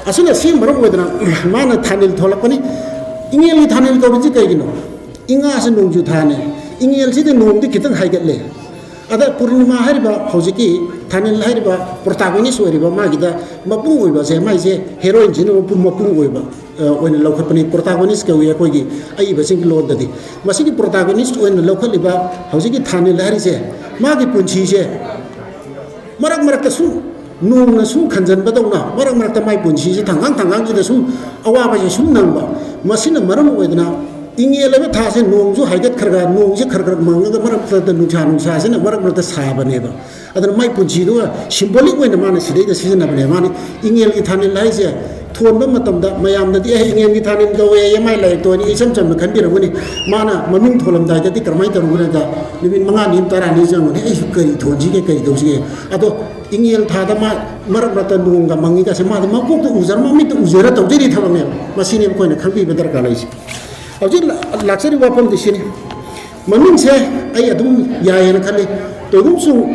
ꯑꯁꯤꯅ ꯁꯤ ꯃꯔꯝ ꯑꯣꯏꯗꯅ ꯃꯥꯅ ꯊꯥꯅꯤꯜ ꯊꯣꯛꯂꯛꯄꯅꯤ꯫ ꯏꯉꯦꯜꯒꯤ ꯊꯥꯅꯤꯜ ꯀꯧꯔꯤꯁꯤ ꯀꯩꯒꯤꯅꯣ? ꯏꯉꯥꯁꯤ ꯅꯣꯡꯖꯨ ꯊꯥꯅꯤ꯫ ꯏꯉꯦꯜꯁꯤꯗꯤ ꯅꯣꯡꯗꯤ ꯈꯤꯇꯪ ꯍꯥꯏꯒꯠꯂꯦ꯫ ꯑꯗ ꯄꯨꯔꯅꯤꯃꯥ ꯍꯥꯏꯔꯤꯕ, ꯍꯧꯖꯤꯛꯀꯤ ꯊꯥꯅꯤꯜ ꯍꯥꯏꯔꯤꯕ protagonist ꯑꯣꯏꯔꯤꯕ, ꯃꯥꯒꯤꯗ ꯃꯄꯨꯡ ꯑꯣꯏꯕꯁꯦ, ꯃꯥꯏꯁꯦ heroineꯁꯤꯅ ꯃꯄꯨꯡ, ꯃꯄꯨꯡ ꯑꯣꯏꯕ, ꯑ, ꯑꯣꯏꯅ ꯂꯧꯈꯠꯄꯅꯤ꯫ Protagonist ꯀꯧꯏ ꯑꯩꯈꯣꯏꯒꯤ ꯑꯏꯕꯁꯤꯡꯒꯤ ꯂꯣꯟꯗꯗꯤ꯫ ꯃꯁꯤꯒꯤ protagonist ꯑꯣꯏꯅ ꯂꯧꯈꯠꯂꯤꯕ ꯍꯧꯖꯤꯛꯀꯤ ꯊꯥꯅꯤꯜ ꯍꯥꯏꯔꯤꯁꯦ, ꯃꯥꯒꯤ ꯄꯨꯟꯁꯤꯁꯦ ꯃꯔꯛ ꯃꯔꯛꯇ ꯁꯨꯝ ꯅꯣꯡꯅ ꯁꯨꯝ ꯈꯟꯖꯟꯕꯗꯧꯅ, ꯃꯔꯛ ꯃꯔꯛꯇ ꯃꯥꯏ ꯄꯨꯟꯁꯤꯁꯦ ꯊꯪꯒꯥꯡ ꯊꯪꯒꯥꯡꯁꯤꯗ ꯁꯨꯝ ꯑꯋꯥꯕꯁꯦ ꯁꯨꯝ ꯅꯪꯕ꯫ ꯃꯁꯤꯅ ꯃꯔꯝ ꯑꯣꯏꯗꯅ ꯏꯉꯦꯜ ꯍꯥꯏꯕ ꯊꯥꯁꯦ ꯅꯣꯡꯁꯨ ꯍꯥꯏꯒꯠꯈ꯭ꯔꯒ, ꯅꯣꯡꯁꯦ ꯈꯔ ꯈꯔ ꯃꯪꯉꯒ, ꯃꯔꯛ ꯃꯔꯛꯇ ꯅꯨꯡꯁꯥ, ꯅꯨꯡꯁꯥꯁꯤꯅ ꯃꯔꯛ ꯃꯔꯛꯇ ꯁꯥꯕꯅꯦꯕ꯫ ꯑꯗꯨꯅ ꯃꯥꯏ ꯄꯨꯟꯁꯤꯗꯨꯒ symbolic ꯑꯣꯏꯅ ꯃꯥꯅ ꯁꯤꯗꯩꯗ ꯁꯤꯖꯤꯟꯅꯕꯅꯦ꯫ ꯃꯥꯅ ꯏꯉꯦꯜꯒꯤ ꯊꯥꯅꯤꯜ ꯍꯥꯏꯁꯦ ꯊꯣꯟꯕ ꯃꯇꯝꯗ ꯃꯌꯥꯝꯅꯗꯤ, "ꯑꯦ, ꯏꯉꯦꯜꯒꯤ ꯊꯥꯅꯤꯜ ꯀꯧꯋꯦ" ꯃꯥꯏ ꯂꯥꯏꯔꯤꯛꯇꯣ ꯍꯥꯏꯅ ꯏꯆꯝ ꯆꯝꯅ ꯈꯟꯕꯤꯔꯝꯒꯅꯤ꯫ ꯃꯥꯅ ꯃꯃꯤꯡ ꯊꯣꯜꯂꯝꯗꯥꯏꯗꯗꯤ ꯀꯔꯝꯍꯥꯏꯅ ꯇꯧꯔꯝꯒꯅꯤ ꯍꯥꯏꯗ, ꯅꯨꯃꯤꯠ ꯃꯉꯥꯅꯤ ꯑꯃ, ꯇꯔꯥꯅꯤ ꯆꯪꯕꯅꯤ꯫ "ꯑꯩꯁꯨ ꯀꯔꯤ ꯊꯣꯟꯁꯤꯒꯦ, ꯀꯔꯤ ꯇꯧꯁꯤꯒꯦ?" ꯑꯗꯣ ꯏꯉꯦꯜ ꯊꯥꯗ ꯃꯥ ꯃꯔꯛ ꯃꯔꯛꯇ ꯅꯣꯡꯒ ꯃꯪꯉꯤꯒꯁꯦ ꯃꯥꯗꯤ ꯃꯀꯣꯛꯇ ꯎꯖꯔ, ꯃꯃꯤꯠꯇ ꯎꯖꯔ ꯇꯧꯖꯔꯤ ꯊꯕꯛꯅꯦꯕ꯫ ꯃꯁꯤꯅꯦꯕ ꯑꯩꯈꯣꯏꯅ ꯈꯪꯕꯤꯕ ꯗꯔꯀꯥꯔ ꯂꯩꯔꯤꯁꯦ꯫ ꯍꯧꯖꯤꯛ ꯂꯥ-, ꯂꯥꯛꯆꯔꯤꯕ ꯋꯥꯐꯝꯗꯤ ꯁꯤꯅꯤ꯫ ꯃꯃꯤꯡꯁꯦ ꯑꯩ ꯑꯗꯨꯝ ꯌꯥꯏꯌꯦꯅ ꯈꯜꯂꯤ꯫ ꯇꯣꯏꯒꯨꯝꯁꯨ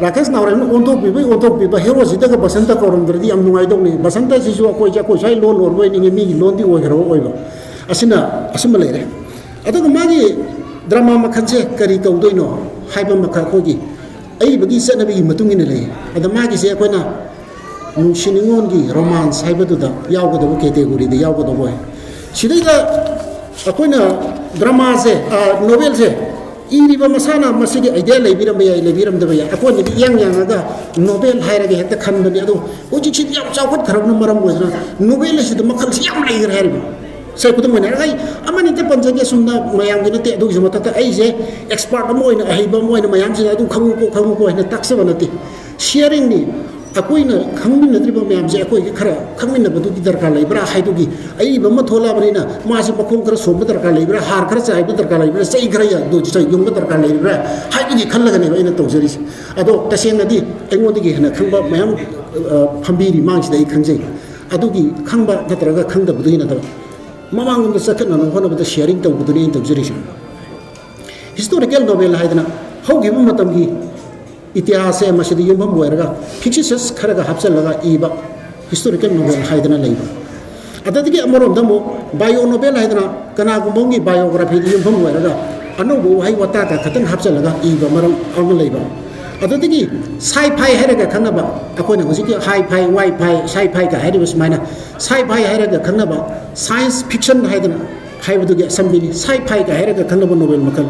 ꯔꯥꯀꯦꯁ ꯅꯥꯎꯔꯦꯝꯅ ꯑꯣꯟꯊꯣꯛꯄꯤꯕꯩ ꯑꯣꯟꯊꯣꯛꯄꯤꯕ, heroꯁꯤꯗꯒ ꯕꯁꯟꯇ ꯀꯧꯔꯝꯗ꯭ꯔꯗꯤ ꯌꯥꯝ ꯅꯨꯡꯉꯥꯏꯗꯧꯅꯤ꯫ ꯕꯁꯟꯇꯁꯤꯁꯨ ꯑꯩꯈꯣꯏꯁꯦ, ꯑꯩꯈꯣꯏ ꯁ꯭ꯋꯥꯏ ꯂꯣꯟ ꯂꯣꯟꯕ ꯑꯣꯏꯅꯤꯡꯉꯤ, ꯃꯤꯒꯤ ꯂꯣꯟꯗꯤ ꯑꯣꯏꯈ꯭ꯔꯕ ꯑꯣꯏꯕ꯫ ꯑꯁꯤꯅ ꯑꯁꯨꯝꯕ ꯂꯩꯔꯦ꯫ ꯑꯗꯨꯒ ꯃꯥꯒꯤ drama ꯃꯈꯜꯁꯦ ꯀꯔꯤ ꯀꯧꯗꯣꯏꯅꯣ ꯍꯥꯏꯕ ꯃꯈꯜ ꯑꯩꯈꯣꯏꯒꯤ ꯑꯏꯕꯒꯤ ꯆꯠꯅꯕꯤꯒꯤ ꯃꯇꯨꯡ ꯏꯟꯅ ꯂꯩ꯫ ꯑꯗ ꯃꯥꯒꯤꯁꯦ ꯑꯩꯈꯣꯏꯅ ꯅꯨꯡꯁꯤ ꯅꯨꯡꯉꯣꯟꯒꯤ romance ꯍꯥꯏꯕꯗꯨꯗ ꯌꯥꯎꯒꯗꯕ categoryꯗ ꯌꯥꯎꯒꯗꯕ ꯑꯣꯏ꯫ ꯁꯤꯗꯩꯗ ꯑꯩꯈꯣꯏꯅ ꯗ꯭ꯔꯃꯥꯁꯦ, ꯅꯣꯕꯦꯜꯁꯦ ꯏꯔꯤꯕ ꯃꯁꯥꯅ ꯃꯁꯤꯒꯤ ꯑꯥꯏꯗꯤꯌꯥ ꯂꯩꯕꯤꯔꯝꯕ ꯌꯥꯏ, ꯂꯩꯕꯤꯔꯝꯗꯕ ꯌꯥꯏ꯫ ꯑꯩꯈꯣꯏꯅꯗꯤ ꯏꯌꯥꯡ ꯌꯥꯡꯉꯒ ꯅꯣꯕꯦꯜ ꯍꯥꯏꯔꯒ ꯍꯦꯛꯇ ꯈꯟꯕꯅꯤ꯫ ꯑꯗꯣ ꯍꯧꯖꯤꯛꯁꯤꯗꯤ ꯌꯥꯝ ꯆꯥꯎꯈꯠꯈ꯭ꯔꯕꯅ ꯃꯔꯝ ꯑꯣꯏꯗꯅ ꯅꯣꯕꯦꯜ ꯑꯁꯤꯗ ꯃꯈꯜꯁꯤ ꯌꯥꯝ ꯂꯩꯈ꯭ꯔꯦ ꯍꯥꯏꯔꯤꯕ꯫ ꯁꯦ, ꯈꯨꯗꯝ ꯑꯣꯏꯅ ꯍꯥꯏꯔꯒ ꯑꯩ ꯑꯃꯅꯤꯇ ꯄꯟꯖꯒꯦ, ꯁꯨꯝꯅ ꯃꯌꯥꯝꯒꯤ ꯅꯠꯇꯦ꯫ ꯑꯗꯨꯒꯤꯁꯨ ꯃꯊꯛꯇ ꯑꯩꯁꯦ ꯑꯦꯛꯁꯄꯥꯔꯠ ꯑꯃ ꯑꯣꯏꯅ, ꯑꯍꯩꯕ ꯑꯃ ꯑꯣꯏꯅ ꯃꯌꯥꯝꯁꯤꯗ ꯑꯗꯨ ꯈꯪꯉꯨꯀꯣ, ꯈꯪꯉꯨꯀꯣ ꯍꯥꯏꯅ ꯇꯥꯛꯆꯕ ꯅꯠꯇꯦ꯫ ꯁꯤꯌꯔꯤꯡꯅꯤ꯫ ꯑꯩꯈꯣꯏꯅ ꯈꯪꯃꯤꯟꯅꯗ꯭ꯔꯤꯕ ꯃꯌꯥꯝꯁꯦ ꯑꯩꯈꯣꯏꯒꯤ ꯈꯔ ꯈꯪꯃꯤꯟꯅꯕꯗꯨꯒꯤ ꯗꯔꯀꯥꯔ ꯂꯩꯕ꯭ꯔꯥ ꯍꯥꯏꯗꯨꯒꯤ, ꯑꯏꯕ ꯑꯃ ꯊꯣꯛꯂꯛꯑꯕꯅꯤꯅ ꯃꯥꯁꯤ ꯃꯈꯣꯡ ꯈꯔ ꯁꯣꯝꯕ ꯗꯔꯀꯥꯔ ꯂꯩꯕ꯭ꯔꯥ, ꯍꯥꯔ ꯈꯔ ꯆꯥꯏꯕ ꯗꯔꯀꯥꯔ ꯂꯩꯕ꯭ꯔꯥ, ꯆꯩ ꯈꯔ ꯌꯥ-, ꯗꯨ-, ꯆꯩ ꯌꯨꯡꯕ ꯗꯔꯀꯥꯔ ꯂꯩꯕ꯭ꯔꯥ ꯍꯥꯏꯕꯒꯤ ꯈꯜꯂꯒꯅꯦꯕ ꯑꯩꯅ ꯇꯧꯖꯔꯤꯁꯦ꯫ ꯑꯗꯣ ꯇꯁꯦꯡꯅꯗꯤ ꯑꯩꯉꯣꯟꯗꯒꯤ ꯍꯦꯟꯅ ꯈꯪꯕ ꯃꯌꯥꯝ, ꯑ, ꯐꯝꯕꯤꯔꯤ ꯃꯥꯡꯁꯤꯗ ꯑꯩ ꯈꯪꯖꯩ꯫ ꯑꯗꯨꯒꯤ ꯈꯪꯕ ꯅꯠꯇ꯭ꯔꯒ ꯈꯪꯗꯕꯗꯨꯒꯤ ꯅꯠꯇꯕ, ꯃꯃꯥꯡꯂꯣꯝꯗ ꯆꯠꯈꯠꯅꯅꯕ ꯍꯣꯠꯅꯕꯗ ꯁꯤꯌꯔꯤꯡ ꯇꯧꯕꯗꯨꯅꯤ ꯑꯩꯅ ꯇꯧꯖꯔꯤꯁꯦ꯫ ꯍꯤꯁꯇꯣꯔꯤꯀꯦꯜ ꯅꯣꯕꯦꯜ ꯍꯥꯏꯗꯅ ꯍꯧꯈꯤꯕ ꯃꯇꯝꯒꯤ ꯏꯇꯤꯍꯥꯁꯁꯦ ꯃꯁꯤꯗ ꯌꯨꯝꯐꯝ ꯑꯣꯏꯔꯒ ꯐꯤꯛꯁꯤꯁꯟꯁ ꯈꯔꯒ ꯍꯥꯞꯆꯤꯜꯂꯒ ꯏꯕ ꯍꯤꯁꯇꯣꯔꯤꯀꯦꯜ ꯅꯣꯕꯦꯜ ꯍꯥꯏꯗꯅ ꯂꯩꯕ꯫ ꯑꯗꯨꯗꯒꯤ ꯑꯃꯔꯣꯝꯗ ꯑꯃꯨꯛ ꯕꯥꯏꯑꯣ ꯅꯣꯕꯦꯜ ꯍꯥꯏꯗꯅ ꯀꯅꯥꯒꯨꯝꯕ ꯑꯃꯒꯤ ꯕꯥꯏꯑꯣꯒ꯭ꯔꯥꯐꯤꯗ ꯌꯨꯝꯐꯝ ꯑꯣꯏꯔꯒ ꯑꯅꯧꯕ ꯋꯥꯍꯩ ꯋꯥꯇꯥ ꯈꯛꯇꯪ ꯍꯥꯞꯆꯤꯜꯂꯒ ꯏꯕ ꯃꯔꯝ ꯑꯃ ꯂꯩꯕ꯫ ꯑꯗꯨꯗꯒꯤ ꯁꯥꯏ ꯐꯥꯏ ꯍꯥꯏꯔꯒ ꯈꯪꯅꯕ, ꯑꯩꯈꯣꯏꯅ ꯍꯧꯖꯤꯛꯀꯤ ꯍꯥꯏ ꯐꯥꯏ, ꯋꯥꯏ ꯐꯥꯏ, ꯁꯥꯏ ꯐꯥꯏꯒ ꯍꯥꯏꯔꯤꯕ ꯁꯨꯃꯥꯏꯅ ꯁꯥꯏ ꯐꯥꯏ ꯍꯥꯏꯔꯒ ꯈꯪꯅꯕ ꯁꯥꯏꯟꯁ ꯐꯤꯛꯁꯟ ꯍꯥꯏꯗꯅ ꯍꯥꯏꯕꯗꯨꯒꯤ ꯑꯁꯝꯕꯤꯅꯤ꯫ ꯁꯥꯏ ꯐꯥꯏꯒ ꯍꯥꯏꯔꯒ ꯈꯪꯅꯕ ꯅꯣꯕꯦꯜ ꯃꯈꯜ,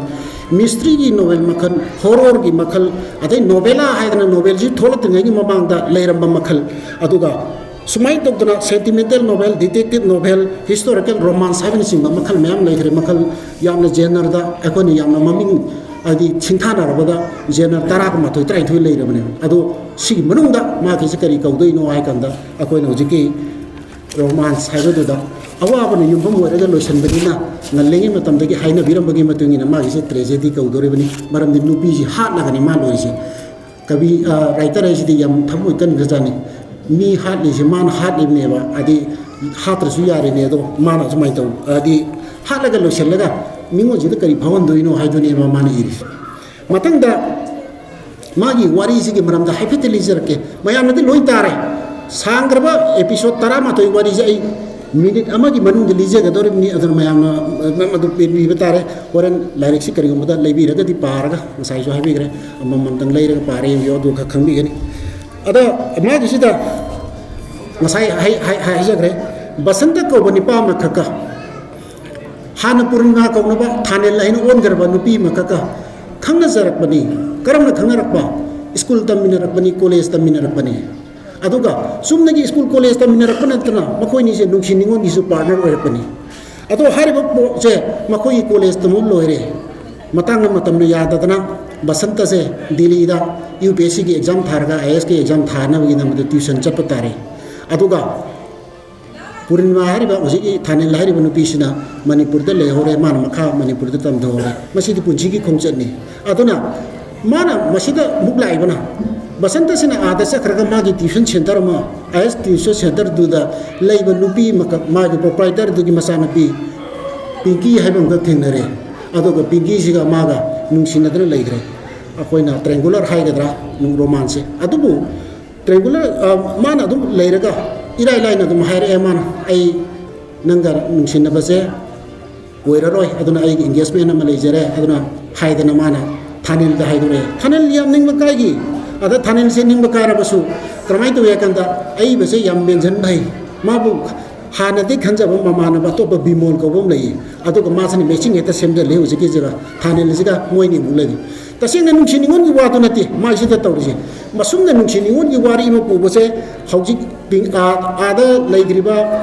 ꯃꯤꯁꯇ꯭ꯔꯤꯒꯤ ꯅꯣꯕꯦꯜ ꯃꯈꯜ, ꯍꯣꯔꯣꯔꯒꯤ ꯃꯈꯜ, ꯑꯗꯩ ꯅꯣꯕꯦꯂꯥ ꯍꯥꯏꯗꯅ ꯅꯣꯕꯦꯜꯁꯤ ꯊꯣꯛꯂꯛꯇ꯭ꯔꯤꯉꯩꯒꯤ ꯃꯃꯥꯡꯗ ꯂꯩꯔꯝꯕ ꯃꯈꯜ, ꯑꯗꯨꯒ ꯁꯨꯃꯥꯏꯅ ꯇꯧꯗꯅ sentimental novel, detective novel, historical romance ꯍꯥꯏꯕꯅꯆꯤꯡꯕ ꯃꯈꯜ ꯃꯌꯥꯝ ꯂꯩꯈ꯭ꯔꯦ꯫ ꯃꯈꯜ ꯌꯥꯝꯅ ꯖꯦꯅꯔꯗ ꯑꯩꯈꯣꯏꯅ ꯌꯥꯝꯅ ꯃꯃꯤꯡ, ꯍꯥꯏꯗꯤ ꯁꯤꯡꯊꯥꯅꯔꯕꯗ ꯖꯦꯅꯔ ꯇꯔꯥꯒ ꯃꯥꯊꯣꯏ, ꯇꯔꯥꯅꯤꯊꯣꯏ ꯂꯩꯔꯕꯅꯦꯕ꯫ ꯑꯗꯣ ꯁꯤꯒꯤ ꯃꯅꯨꯡꯗ ꯃꯥꯒꯤꯁꯦ ꯀꯔꯤ ꯀꯧꯗꯣꯏꯅꯣ ꯍꯥꯏ ꯀꯥꯟꯗ, ꯑꯩꯈꯣꯏꯅ ꯍꯧꯖꯤꯛꯀꯤ ꯔꯣꯃꯥꯟꯁ ꯍꯥꯏꯕꯗꯨꯗ ꯑꯋꯥꯕꯅ ꯌꯨꯝꯐꯝ ꯑꯣꯏꯔꯒ ꯂꯣꯏꯁꯤꯟꯕꯅꯤꯅ, ꯉꯜꯂꯤꯉꯩ ꯃꯇꯝꯗꯒꯤ ꯍꯥꯏꯅꯕꯤꯔꯝꯕꯒꯤ ꯃꯇꯨꯡ ꯏꯟꯅ ꯃꯥꯒꯤꯁꯦ ꯇ꯭ꯔꯦꯖꯦꯗꯤ ꯀꯧꯗꯣꯔꯤꯕꯅꯤ꯫ ꯃꯔꯝꯗꯤ ꯅꯨꯄꯤꯁꯤ ꯍꯥꯠꯂꯒꯅꯤ ꯃꯥ ꯂꯣꯏꯔꯤꯁꯦ꯫ ꯀꯕꯤ, ꯑ, ꯔꯥꯏꯇꯔ ꯍꯥꯏꯁꯤꯗꯤ ꯌꯥꯝ ꯊꯃꯣꯏ ꯀꯟꯈ꯭ꯔꯖꯥꯠꯅꯤ꯫ ꯃꯤ ꯍꯥꯠꯂꯤꯁꯦ ꯃꯥꯅ ꯍꯥꯠꯂꯤꯕꯅꯦꯕ, ꯍꯥꯏꯗꯤ ꯍꯥꯠꯇ꯭ꯔꯁꯨ ꯌꯥꯔꯤꯅꯦ꯫ ꯑꯗꯣ ꯃꯥꯅ ꯁꯨꯃꯥꯏꯅ ꯇꯧ, ꯍꯥꯏꯗꯤ ꯍꯥꯠꯂꯒ ꯂꯣꯏꯁꯤꯜꯂꯒ ꯃꯤꯉꯣꯟꯁꯤꯗ ꯀꯔꯤ ꯐꯥꯎꯍꯟꯗꯣꯏꯅꯣ ꯍꯥꯏꯗꯨꯅꯦꯕ ꯃꯥꯅ ꯏꯔꯤꯁꯦ꯫ ꯃꯊꯪꯗ ꯃꯥꯒꯤ ꯋꯥꯔꯤꯁꯤꯒꯤ ꯃꯔꯝꯗ ꯍꯥꯏꯐꯦꯠꯇꯤ ꯂꯤꯖꯔꯛꯀꯦ꯫ ꯃꯌꯥꯝꯅꯗꯤ ꯂꯣꯏ ꯇꯥꯔꯦ꯫ ꯁꯥꯡꯈ꯭ꯔꯕ ꯑꯦꯄꯤꯁꯣꯠ ꯇꯔꯥꯃꯥꯊꯣꯏ ꯋꯥꯔꯤꯁꯦ ꯑꯩ ꯃꯤꯅꯤꯠ ꯑꯃꯒꯤ ꯃꯅꯨꯡꯗ ꯂꯤꯖꯒꯗꯧꯔꯤꯕꯅꯤ꯫ ꯑꯗꯨꯅ ꯃꯌꯥꯝꯅ, ꯑ, ꯑꯗꯨ ꯄꯦꯟꯕꯤꯕ ꯇꯥꯔꯦ꯫ ꯍꯣꯔꯦꯟ ꯂꯥꯏꯔꯤꯛꯁꯤ ꯀꯔꯤꯒꯨꯝꯕꯗ ꯂꯩꯕꯤꯔꯒꯗꯤ ꯄꯥꯔꯒ, ꯉꯁꯥꯏꯁꯨ ꯍꯥꯏꯕꯤꯈ꯭ꯔꯦ, ꯑꯃꯃꯝꯇꯪ ꯂꯩꯔꯒ ꯄꯥꯔꯦ ꯌꯦꯡꯕꯤꯌꯨ, ꯑꯗꯨ ꯈꯛ ꯈꯪꯕꯤꯒꯅꯤ꯫ ꯑꯗ ꯃꯥꯒꯤꯁꯤꯗ ꯉꯁꯥꯏ ꯍꯥꯏ-, ꯍꯥꯏ-, ꯍꯥꯏꯖꯈ꯭ꯔꯦ, ꯕꯁꯟꯇ ꯀꯧꯕ ꯅꯤꯄꯥ ꯑꯃꯈꯛꯀ ꯍꯥꯟꯅ ꯄꯨꯔꯅꯤꯃꯥ ꯀꯧꯅꯕ ꯊꯥꯅꯤꯜ ꯍꯥꯏꯅ ꯑꯣꯟꯈ꯭ꯔꯕ ꯅꯨꯄꯤ ꯑꯃꯈꯛꯀ ꯈꯪꯅꯖꯔꯛꯄꯅꯤ꯫ ꯀꯔꯝꯅ ꯈꯪꯅꯔꯛꯄ? School ꯇꯝꯃꯤꯟꯅꯔꯛꯄꯅꯤ, college ꯇꯝꯃꯤꯟꯅꯔꯛꯄꯅꯤ꯫ ꯑꯗꯨꯒ ꯆꯨꯝꯅꯒꯤ ꯁ꯭ꯀꯨꯜ ꯀꯣꯂꯦꯖ ꯇꯝꯃꯤꯟꯅꯔꯛꯄ ꯅꯠꯇꯅ ꯃꯈꯣꯏꯅꯤꯁꯦ ꯅꯨꯡꯁꯤ ꯅꯨꯡꯉꯣꯟꯒꯤꯁꯨ ꯄꯥꯔꯠꯅꯔ ꯑꯣꯏꯔꯛꯄꯅꯤ꯫ ꯑꯗꯣ ꯍꯥꯏꯔꯤꯕ ꯄꯣꯠꯁꯦ ꯃꯈꯣꯏꯒꯤ ꯀꯣꯂꯦꯖ ꯇꯝꯕ ꯂꯣꯏꯔꯦ, ꯃꯇꯥꯡꯅ ꯃꯇꯝꯅ ꯌꯥꯗꯗꯅ ꯕꯁꯟꯇꯁꯦ ꯗꯤꯜꯂꯤꯗ ꯌꯨ ꯄꯤ ꯑꯦꯁ ꯁꯤꯒꯤ ꯑꯦꯛꯖꯥꯝ ꯊꯥꯔꯒ ꯑꯥꯏ ꯑꯦꯁꯀꯤ ꯑꯦꯛꯖꯥꯝ ꯊꯥꯅꯕꯒꯤꯗꯃꯛꯇ ꯇ꯭ꯌꯨꯁꯟ ꯆꯠꯄ ꯇꯥꯔꯦ꯫ ꯑꯗꯨꯒ ꯄꯨꯔꯅꯤꯃꯥ ꯍꯥꯏꯔꯤꯕ, ꯍꯧꯖꯤꯛꯀꯤ ꯊꯥꯅꯤꯜ ꯍꯥꯏꯔꯤꯕ ꯅꯨꯄꯤꯁꯤꯅ ꯃꯅꯤꯄꯨꯔꯗ ꯂꯩꯍꯧꯔꯦ, ꯃꯥꯅ ꯃꯈꯥ ꯃꯅꯤꯄꯨꯔꯗ ꯇꯝꯊꯍꯧꯔꯦ꯫ ꯃꯁꯤꯗꯤ ꯄꯨꯟꯁꯤꯒꯤ ꯈꯣꯡꯆꯠꯅꯤ꯫ ꯑꯗꯨꯅ ꯃꯥꯅ ꯃꯁꯤꯗ ꯑꯃꯨꯛ ꯂꯥꯛꯏꯕꯅ, ꯕꯁꯟꯇꯁꯤꯅ ꯑꯥꯗ ꯆꯠꯈ꯭ꯔꯒ ꯃꯥꯒꯤ ꯇ꯭ꯌꯨꯁꯟ ꯁꯦꯟꯇꯔ ꯑꯃ, ꯑꯥꯏ ꯑꯦꯁ ꯇ꯭ꯌꯨꯁꯟ ꯁꯦꯟꯇꯔꯗꯨꯗ ꯂꯩꯕ ꯅꯨꯄꯤ ꯑꯃꯈꯛ, ꯃꯥꯒꯤ ꯄ꯭ꯔꯣꯄ꯭ꯔꯥꯏꯇꯔꯗꯨꯒꯤ ꯃꯆꯥꯅꯨꯄꯤ ꯄꯤꯡꯀꯤ ꯍꯥꯏꯕ ꯑꯃꯈꯛ ꯊꯦꯡꯅꯔꯦ꯫ ꯑꯗꯨꯒ ꯄꯤꯡꯀꯤꯁꯤꯒ ꯃꯥꯒ ꯅꯨꯡꯁꯤꯅꯗꯅ ꯂꯩꯈ꯭ꯔꯦ꯫ ꯑꯩꯈꯣꯏꯅ ꯇ꯭ꯔꯦꯡꯒꯨꯂꯔ ꯍꯥꯏꯒꯗ꯭ꯔꯥ, ꯔꯣꯃꯥꯟꯁꯦ꯫ ꯑꯗꯨꯕꯨ ꯇ꯭ꯔꯦꯡꯒꯨꯂꯔ, ꯑ, ꯃꯥꯅ ꯑꯗꯨꯝ ꯂꯩꯔꯒ ꯏꯔꯥꯏ ꯂꯥꯏꯅ ꯑꯗꯨꯝ ꯍꯥꯏꯔꯛꯑꯦ, ꯃꯥꯅ, "ꯑꯩ ꯅꯪꯒ ꯅꯨꯡꯁꯤꯅꯕꯁꯦ ꯑꯣꯏꯔꯔꯣꯏ, ꯑꯗꯨꯅ ꯑꯩꯒꯤ ꯑꯦꯡꯒꯦꯖꯃꯦꯟ ꯑꯃ ꯂꯩꯖꯔꯦ", ꯑꯗꯨꯅ ꯍꯥꯏꯗꯅ ꯃꯥꯅ ꯊꯥꯅꯤꯜꯗ ꯍꯥꯏꯗꯣꯔꯛꯑꯦ꯫ ꯊꯥꯅꯤꯜ ꯌꯥꯝ ꯅꯤꯡꯕ ꯀꯥꯏꯈꯤ꯫ ꯑꯗ ꯊꯥꯅꯤꯜꯁꯦ ꯅꯤꯡꯕ ꯀꯥꯏꯔꯕꯁꯨ ꯀꯔꯝꯍꯥꯏꯅ ꯇꯧꯏ ꯍꯥꯏ ꯀꯥꯟꯗ, ꯑꯏꯕꯁꯦ ꯌꯥꯝ ꯃꯦꯟꯁꯤꯟꯕ ꯍꯩ꯫ ꯃꯥꯕꯨ ꯍꯥꯟꯅꯗꯤ ꯈꯟꯖꯕ ꯃꯃꯥꯟꯅꯕ ꯑꯇꯣꯞꯄ ꯕꯤꯃꯣꯜ ꯀꯧꯕ ꯑꯃ ꯂꯩꯌꯦ, ꯑꯗꯨꯒ ꯃꯥꯁꯤꯅ ꯃꯦꯆꯤꯡ ꯍꯦꯛꯇ ꯁꯦꯝꯖꯤꯜꯂꯦ꯫ ꯍꯧꯖꯤꯛꯀꯤꯁꯤꯒ ꯊꯥꯅꯤꯜꯁꯤꯒ ꯃꯣꯏꯅꯤ ꯑꯃꯨꯛ ꯂꯩꯔꯤ꯫ ꯇꯁꯦꯡꯅ ꯅꯨꯡꯁꯤ ꯅꯤꯉꯣꯟꯒꯤ ꯋꯥꯗꯨ ꯅꯠꯇꯦ ꯃꯥꯏꯁꯤꯗ ꯇꯧꯔꯤꯁꯦ꯫ ꯃꯁꯨꯝꯅ ꯅꯨꯡꯁꯤ ꯅꯤꯉꯣꯟꯒꯤ ꯋꯥꯔꯤ ꯑꯃ ꯄꯨꯕꯁꯦ, ꯍꯧꯖꯤꯛ ꯄꯤꯡ-, ꯑꯥ, ꯑꯥꯗ ꯂꯩꯈ꯭ꯔꯤꯕ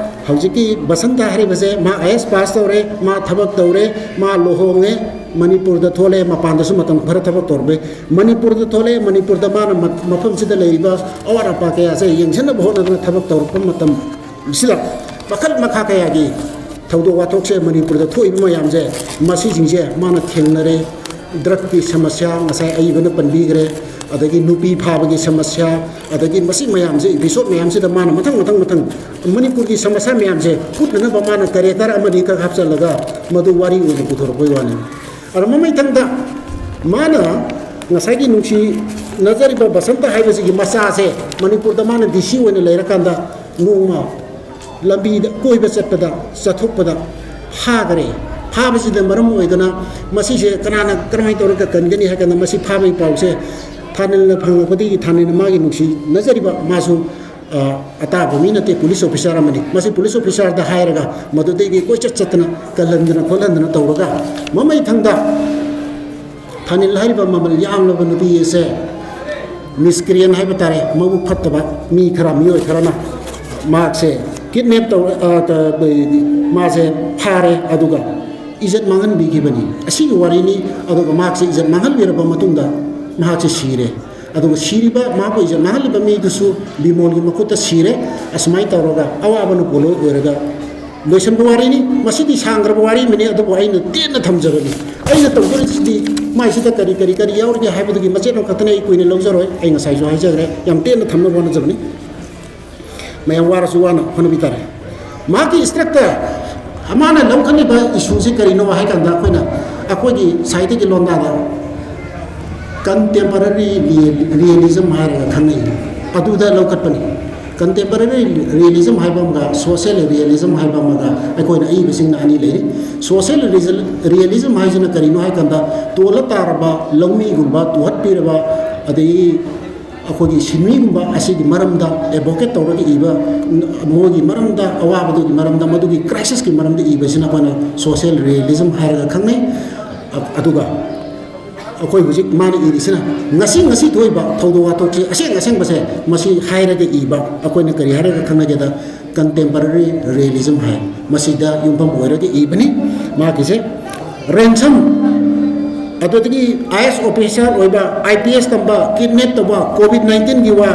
ꯍꯧꯖꯤꯛꯀꯤ ꯕꯁꯟꯇ ꯍꯥꯏꯔꯤꯕꯁꯦ, ꯃꯥ ꯑꯥꯏ ꯑꯦꯁ ꯄꯥꯁ ꯇꯧꯔꯦ, ꯃꯥ ꯊꯕꯛ ꯇꯧꯔꯦ, ꯃꯥ ꯂꯨꯍꯣꯡꯉꯦ, ꯃꯅꯤꯄꯨꯔꯗ ꯊꯣꯛꯂꯛꯑꯦ, ꯃꯄꯥꯟꯗꯁꯨ ꯃꯇꯝ ꯈꯔ ꯊꯕꯛ ꯇꯧꯔꯝꯃꯦ꯫ ꯃꯅꯤꯄꯨꯔꯗ ꯊꯣꯛꯂꯛꯑꯦ, ꯃꯅꯤꯄꯨꯔꯗ ꯃꯥꯅ ꯃ-, ꯃꯐꯝꯁꯤꯗ ꯂꯩꯔꯤꯕ ꯑꯋꯥꯠ ꯑꯄꯥ ꯀꯌꯥꯁꯦ ꯌꯦꯡꯁꯤꯟꯅꯕ ꯍꯣꯠꯅꯗꯨꯅ ꯊꯕꯛ ꯇꯧꯔꯛꯄ ꯃꯇꯝ ꯁꯤꯗ ꯃꯈꯜ ꯃꯈꯥ ꯀꯌꯥꯒꯤ ꯊꯧꯗꯣꯛ ꯋꯥꯊꯣꯛꯁꯦ, ꯃꯅꯤꯄꯨꯔꯗ ꯊꯣꯛꯏꯕ ꯃꯌꯥꯝꯁꯦ, ꯃꯁꯤꯁꯤꯡꯁꯦ ꯃꯥꯅ ꯊꯦꯡꯅꯔꯦ꯫ ꯗ꯭ꯔꯒꯀꯤ ꯁꯃꯁ꯭ꯌꯥ, ꯉꯁꯥꯏ ꯑꯏꯕꯅ ꯄꯟꯕꯤꯈ꯭ꯔꯦ, ꯑꯗꯒꯤ ꯅꯨꯄꯤ ꯐꯥꯕꯒꯤ ꯁꯃꯁ꯭ꯌꯥ, ꯑꯗꯒꯤ ꯃꯁꯤ ꯃꯌꯥꯝꯁꯦ, ꯏꯄꯤꯁꯣꯠ ꯃꯌꯥꯝꯁꯤꯗ ꯃꯥꯅ ꯃꯊꯪ, ꯃꯊꯪ, ꯃꯊꯪ ꯃꯅꯤꯄꯨꯔꯒꯤ ꯁꯃꯁ꯭ꯌꯥ ꯃꯌꯥꯝꯁꯦ ꯎꯠꯅꯅꯕ ꯃꯥꯅ ꯀꯦꯔꯦꯛꯇꯔ ꯑꯃꯅꯤ ꯈꯛ ꯍꯥꯞꯆꯜꯂꯒ ꯃꯗꯨ ꯋꯥꯔꯤ ꯑꯣꯏꯅ ꯄꯨꯊꯣꯔꯛꯄꯒꯤ ꯋꯥꯅꯤ꯫ ꯑꯗꯣ ꯃꯃꯩꯊꯪꯗ ꯃꯥꯅ ꯉꯁꯥꯏꯒꯤ ꯅꯨꯡꯁꯤꯅꯖꯔꯤꯕ ꯕꯁꯟꯇ ꯍꯥꯏꯕꯁꯤꯒꯤ ꯃꯆꯥꯁꯦ ꯃꯅꯤꯄꯨꯔꯗ ꯃꯥꯅ ꯗꯤ ꯁꯤ ꯑꯣꯏꯅ ꯂꯩꯔꯀꯥꯟꯗ ꯅꯣꯡꯃ ꯂꯝꯕꯤꯗ ꯀꯣꯏꯕ ꯆꯠꯄꯗ, ꯆꯠꯊꯣꯛꯄꯗ ꯐꯥꯈꯔꯦ꯫ ꯐꯥꯕꯁꯤꯗ ꯃꯔꯝ ꯑꯣꯏꯗꯅ ꯃꯁꯤꯁꯦ ꯀꯅꯥꯅ ꯀꯔꯝꯍꯥꯏꯅ ꯇꯧꯔꯒ ꯀꯟꯒꯅꯤ ꯍꯥꯏ ꯀꯥꯟꯗ, ꯃꯁꯤ ꯐꯥꯕꯒꯤ ꯄꯥꯎꯁꯦ ꯊꯥꯅꯤꯜꯅ ꯐꯪꯂꯛꯄꯗꯒꯤ ꯊꯥꯅꯤꯜꯅ ꯃꯥꯒꯤ ꯅꯨꯡꯁꯤꯅꯖꯔꯤꯕ ꯃꯥꯁꯨ ꯑ, ꯑꯇꯥꯕ ꯃꯤ ꯅꯠꯇꯦ, ꯄꯨꯂꯤꯁ ꯑꯣꯐꯤꯁꯥꯔ ꯑꯃꯅꯤ꯫ ꯃꯁꯤ ꯄꯨꯂꯤꯁ ꯑꯣꯐꯤꯁꯥꯔꯗ ꯍꯥꯏꯔꯒ ꯃꯗꯨꯗꯒꯤ ꯀꯣꯏꯆꯠ ꯆꯠꯇꯅ ꯀꯜꯍꯟꯗꯅ ꯈꯣꯠꯍꯟꯗꯅ ꯇꯧꯔꯒ, ꯃꯃꯩ ꯊꯪꯗ ꯊꯥꯅꯤꯜ ꯍꯥꯏꯔꯤꯕ ꯃꯃꯜ ꯌꯥꯝꯂꯕ ꯅꯨꯄꯤ ꯑꯁꯦ ꯃꯤꯁꯀ꯭ꯔꯤꯌꯟ ꯍꯥꯏꯕ ꯇꯥꯔꯦ, ꯃꯕꯨꯛ ꯐꯠꯇꯕ ꯃꯤ ꯈꯔ, ꯃꯤꯑꯣꯏ ꯈꯔꯅ ꯃꯍꯥꯛꯁꯦ ꯀꯤꯗꯅꯦꯞ ꯇꯧ-, ꯑ, ꯇ-, ꯃꯥꯁꯦ ꯐꯥꯔꯦ, ꯑꯗꯨꯒ ꯏꯖꯠ ꯃꯥꯡꯍꯟꯕꯤꯈꯤꯕꯅꯤ꯫ ꯑꯁꯤꯒꯤ ꯋꯥꯔꯤꯅꯤ꯫ ꯑꯗꯨꯒ ꯃꯍꯥꯛꯁꯦ ꯏꯖꯠ ꯃꯥꯡꯍꯟꯕꯤꯔꯕ ꯃꯇꯨꯡꯗ ꯃꯍꯥꯛꯁꯦ ꯁꯤꯔꯦ꯫ ꯑꯗꯨꯒ ꯁꯤꯔꯤꯕ, ꯃꯍꯥꯛꯄꯨ ꯏꯖꯠ ꯃꯥꯡꯍꯜꯂꯤꯕ ꯃꯤꯗꯨꯁꯨ ꯕꯤꯃꯣꯜꯒꯤ ꯃꯈꯨꯠꯇ ꯁꯤꯔꯦ꯫ ꯑꯁꯨꯃꯥꯏꯅ ꯇꯧꯔꯒ ꯑꯋꯥꯕꯅ ꯄꯣꯠꯂꯣꯏ ꯑꯣꯏꯔꯒ ꯂꯣꯏꯁꯤꯟꯕ ꯋꯥꯔꯤꯅꯤ꯫ ꯃꯁꯤꯗꯤ ꯁꯥꯡꯈ꯭ꯔꯕ ꯋꯥꯔꯤ ꯑꯃꯅꯤ, ꯑꯗꯨꯕꯨ ꯑꯩꯅ ꯇꯦꯟꯅ ꯊꯝꯖꯕꯅꯤ꯫ ꯑꯩꯅ ꯇꯧꯗꯣꯔꯤꯁꯤꯗꯤ ꯃꯥꯏꯁꯤꯗ ꯀꯔꯤ ꯀꯔꯤ ꯀꯔꯤ ꯌꯥꯎꯔꯤꯒꯦ ꯍꯥꯏꯕꯗꯨꯒꯤ ꯃꯆꯦꯠ ꯑꯃꯈꯛꯇꯅꯤ꯫ ꯑꯩ ꯀꯨꯏꯅ ꯂꯧꯖꯔꯣꯏ, ꯑꯩ ꯉꯁꯥꯏꯁꯨ ꯍꯥꯏꯖꯈ꯭ꯔꯦ, ꯌꯥꯝ ꯇꯦꯟꯅ ꯊꯝꯅꯕ ꯍꯣꯠꯅꯖꯕꯅꯤ꯫ ꯃꯌꯥꯝ ꯋꯥꯔꯁꯨ ꯋꯥꯅ ꯍꯣꯠꯅꯕꯤ ꯇꯥꯔꯦ꯫ ꯃꯍꯥꯛꯀꯤ ꯏꯟꯁꯇ꯭ꯔꯛꯇꯔ, ꯃꯥꯅ ꯂꯧꯈꯠꯂꯤꯕ ꯏꯁꯨꯁꯤ ꯀꯔꯤꯅꯣ ꯍꯥꯏ ꯀꯥꯟꯗ, ꯑꯩꯈꯣꯏꯅ, ꯑꯩꯈꯣꯏꯒꯤ ꯁꯥꯍꯤꯇ꯭ꯌꯒꯤ ꯂꯣꯟꯗꯥꯗ ꯀꯟꯇꯦꯝꯄꯔꯔꯤ ꯔꯤꯌꯦꯂꯤꯖꯝ ꯍꯥꯏꯔꯒ ꯈꯪꯅꯩ꯫ ꯑꯗꯨꯗ ꯂꯧꯈꯠꯄꯅꯤ꯫ ꯀꯟꯇꯦꯝꯄꯔꯔꯤ ꯔꯤꯌꯦꯂꯤꯖꯝ ꯍꯥꯏꯕ ꯑꯃꯒ ꯁꯣꯁꯤꯌꯦꯜ ꯔꯤꯌꯦꯂꯤꯖꯝ ꯍꯥꯏꯕ ꯑꯃꯒ ꯑꯩꯈꯣꯏꯅ ꯑꯏꯕꯁꯤꯡꯅ ꯑꯅꯤ ꯂꯩꯔꯤ꯫ ꯁꯣꯁꯤꯌꯦꯜ ꯔꯤꯌꯦꯂꯤꯖꯝ ꯍꯥꯏꯁꯤꯅ ꯀꯔꯤꯅꯣ ꯍꯥꯏ ꯀꯥꯟꯗ, ꯇꯣꯜꯂ ꯇꯥꯔꯕ ꯂꯧꯃꯤꯒꯨꯝꯕ, ꯇꯨꯍꯠꯄꯤꯔꯕ, ꯑꯗꯒꯤ ꯑꯩꯈꯣꯏꯒꯤ ꯁꯤꯟꯃꯤꯒꯨꯝꯕ ꯑꯁꯤꯒꯤ ꯃꯔꯝꯗ ꯑꯦꯗꯚꯣꯀꯦꯠ ꯇꯧꯔꯒ ꯏꯕ, ꯃꯣꯏꯒꯤ ꯃꯔꯝꯗ, ꯑꯋꯥꯕꯗꯨꯒꯤ ꯃꯔꯝꯗ, ꯃꯗꯨꯒꯤ ꯀ꯭ꯔꯥꯏꯁꯤꯁꯀꯤ ꯃꯔꯝꯗ ꯏꯕꯁꯤꯅ ꯑꯩꯈꯣꯏꯅ ꯁꯣꯁꯤꯌꯦꯜ ꯔꯤꯌꯦꯂꯤꯖꯝ ꯍꯥꯏꯔꯒ ꯈꯪꯅꯩ꯫ ꯑ-, ꯑꯗꯨꯒ ꯑꯩꯈꯣꯏ ꯍꯧꯖꯤꯛ ꯃꯥꯅ ꯏꯔꯤꯁꯤꯅ ꯉꯁꯤ ꯉꯁꯤ ꯊꯣꯛꯏꯕ ꯊꯧꯗꯣꯛ ꯋꯥꯊꯣꯛꯁꯤ ꯑꯁꯦꯡ ꯑꯁꯦꯡꯕꯁꯦ ꯃꯁꯤ ꯍꯥꯏꯔꯒ ꯏꯕ ꯑꯩꯈꯣꯏꯅ ꯀꯔꯤ ꯍꯥꯏꯔꯒ ꯈꯪꯅꯒꯦꯗ, ꯀꯟꯇꯦꯝꯄꯔꯔꯤ ꯔꯤꯌꯦꯂꯤꯖꯝ ꯍꯥꯏ꯫ ꯃꯁꯤꯗ ꯌꯨꯝꯐꯝ ꯑꯣꯏꯔꯒ ꯏꯕꯅꯤ꯫ ꯃꯥꯒꯤꯁꯦ ꯔꯦꯟꯁꯝ, ꯑꯗꯨꯗꯒꯤ ꯑꯥꯏ ꯑꯦꯁ ꯑꯣꯐꯤꯁꯥꯔ ꯑꯣꯏꯕ, ꯑꯥꯏ ꯄꯤ ꯑꯦꯁ ꯇꯝꯕ, ꯀꯤꯗꯅꯦꯞ ꯇꯧꯕ, ꯀꯣꯚꯤꯗ ꯅꯥꯏꯟꯇꯤꯟꯒꯤ ꯋꯥ,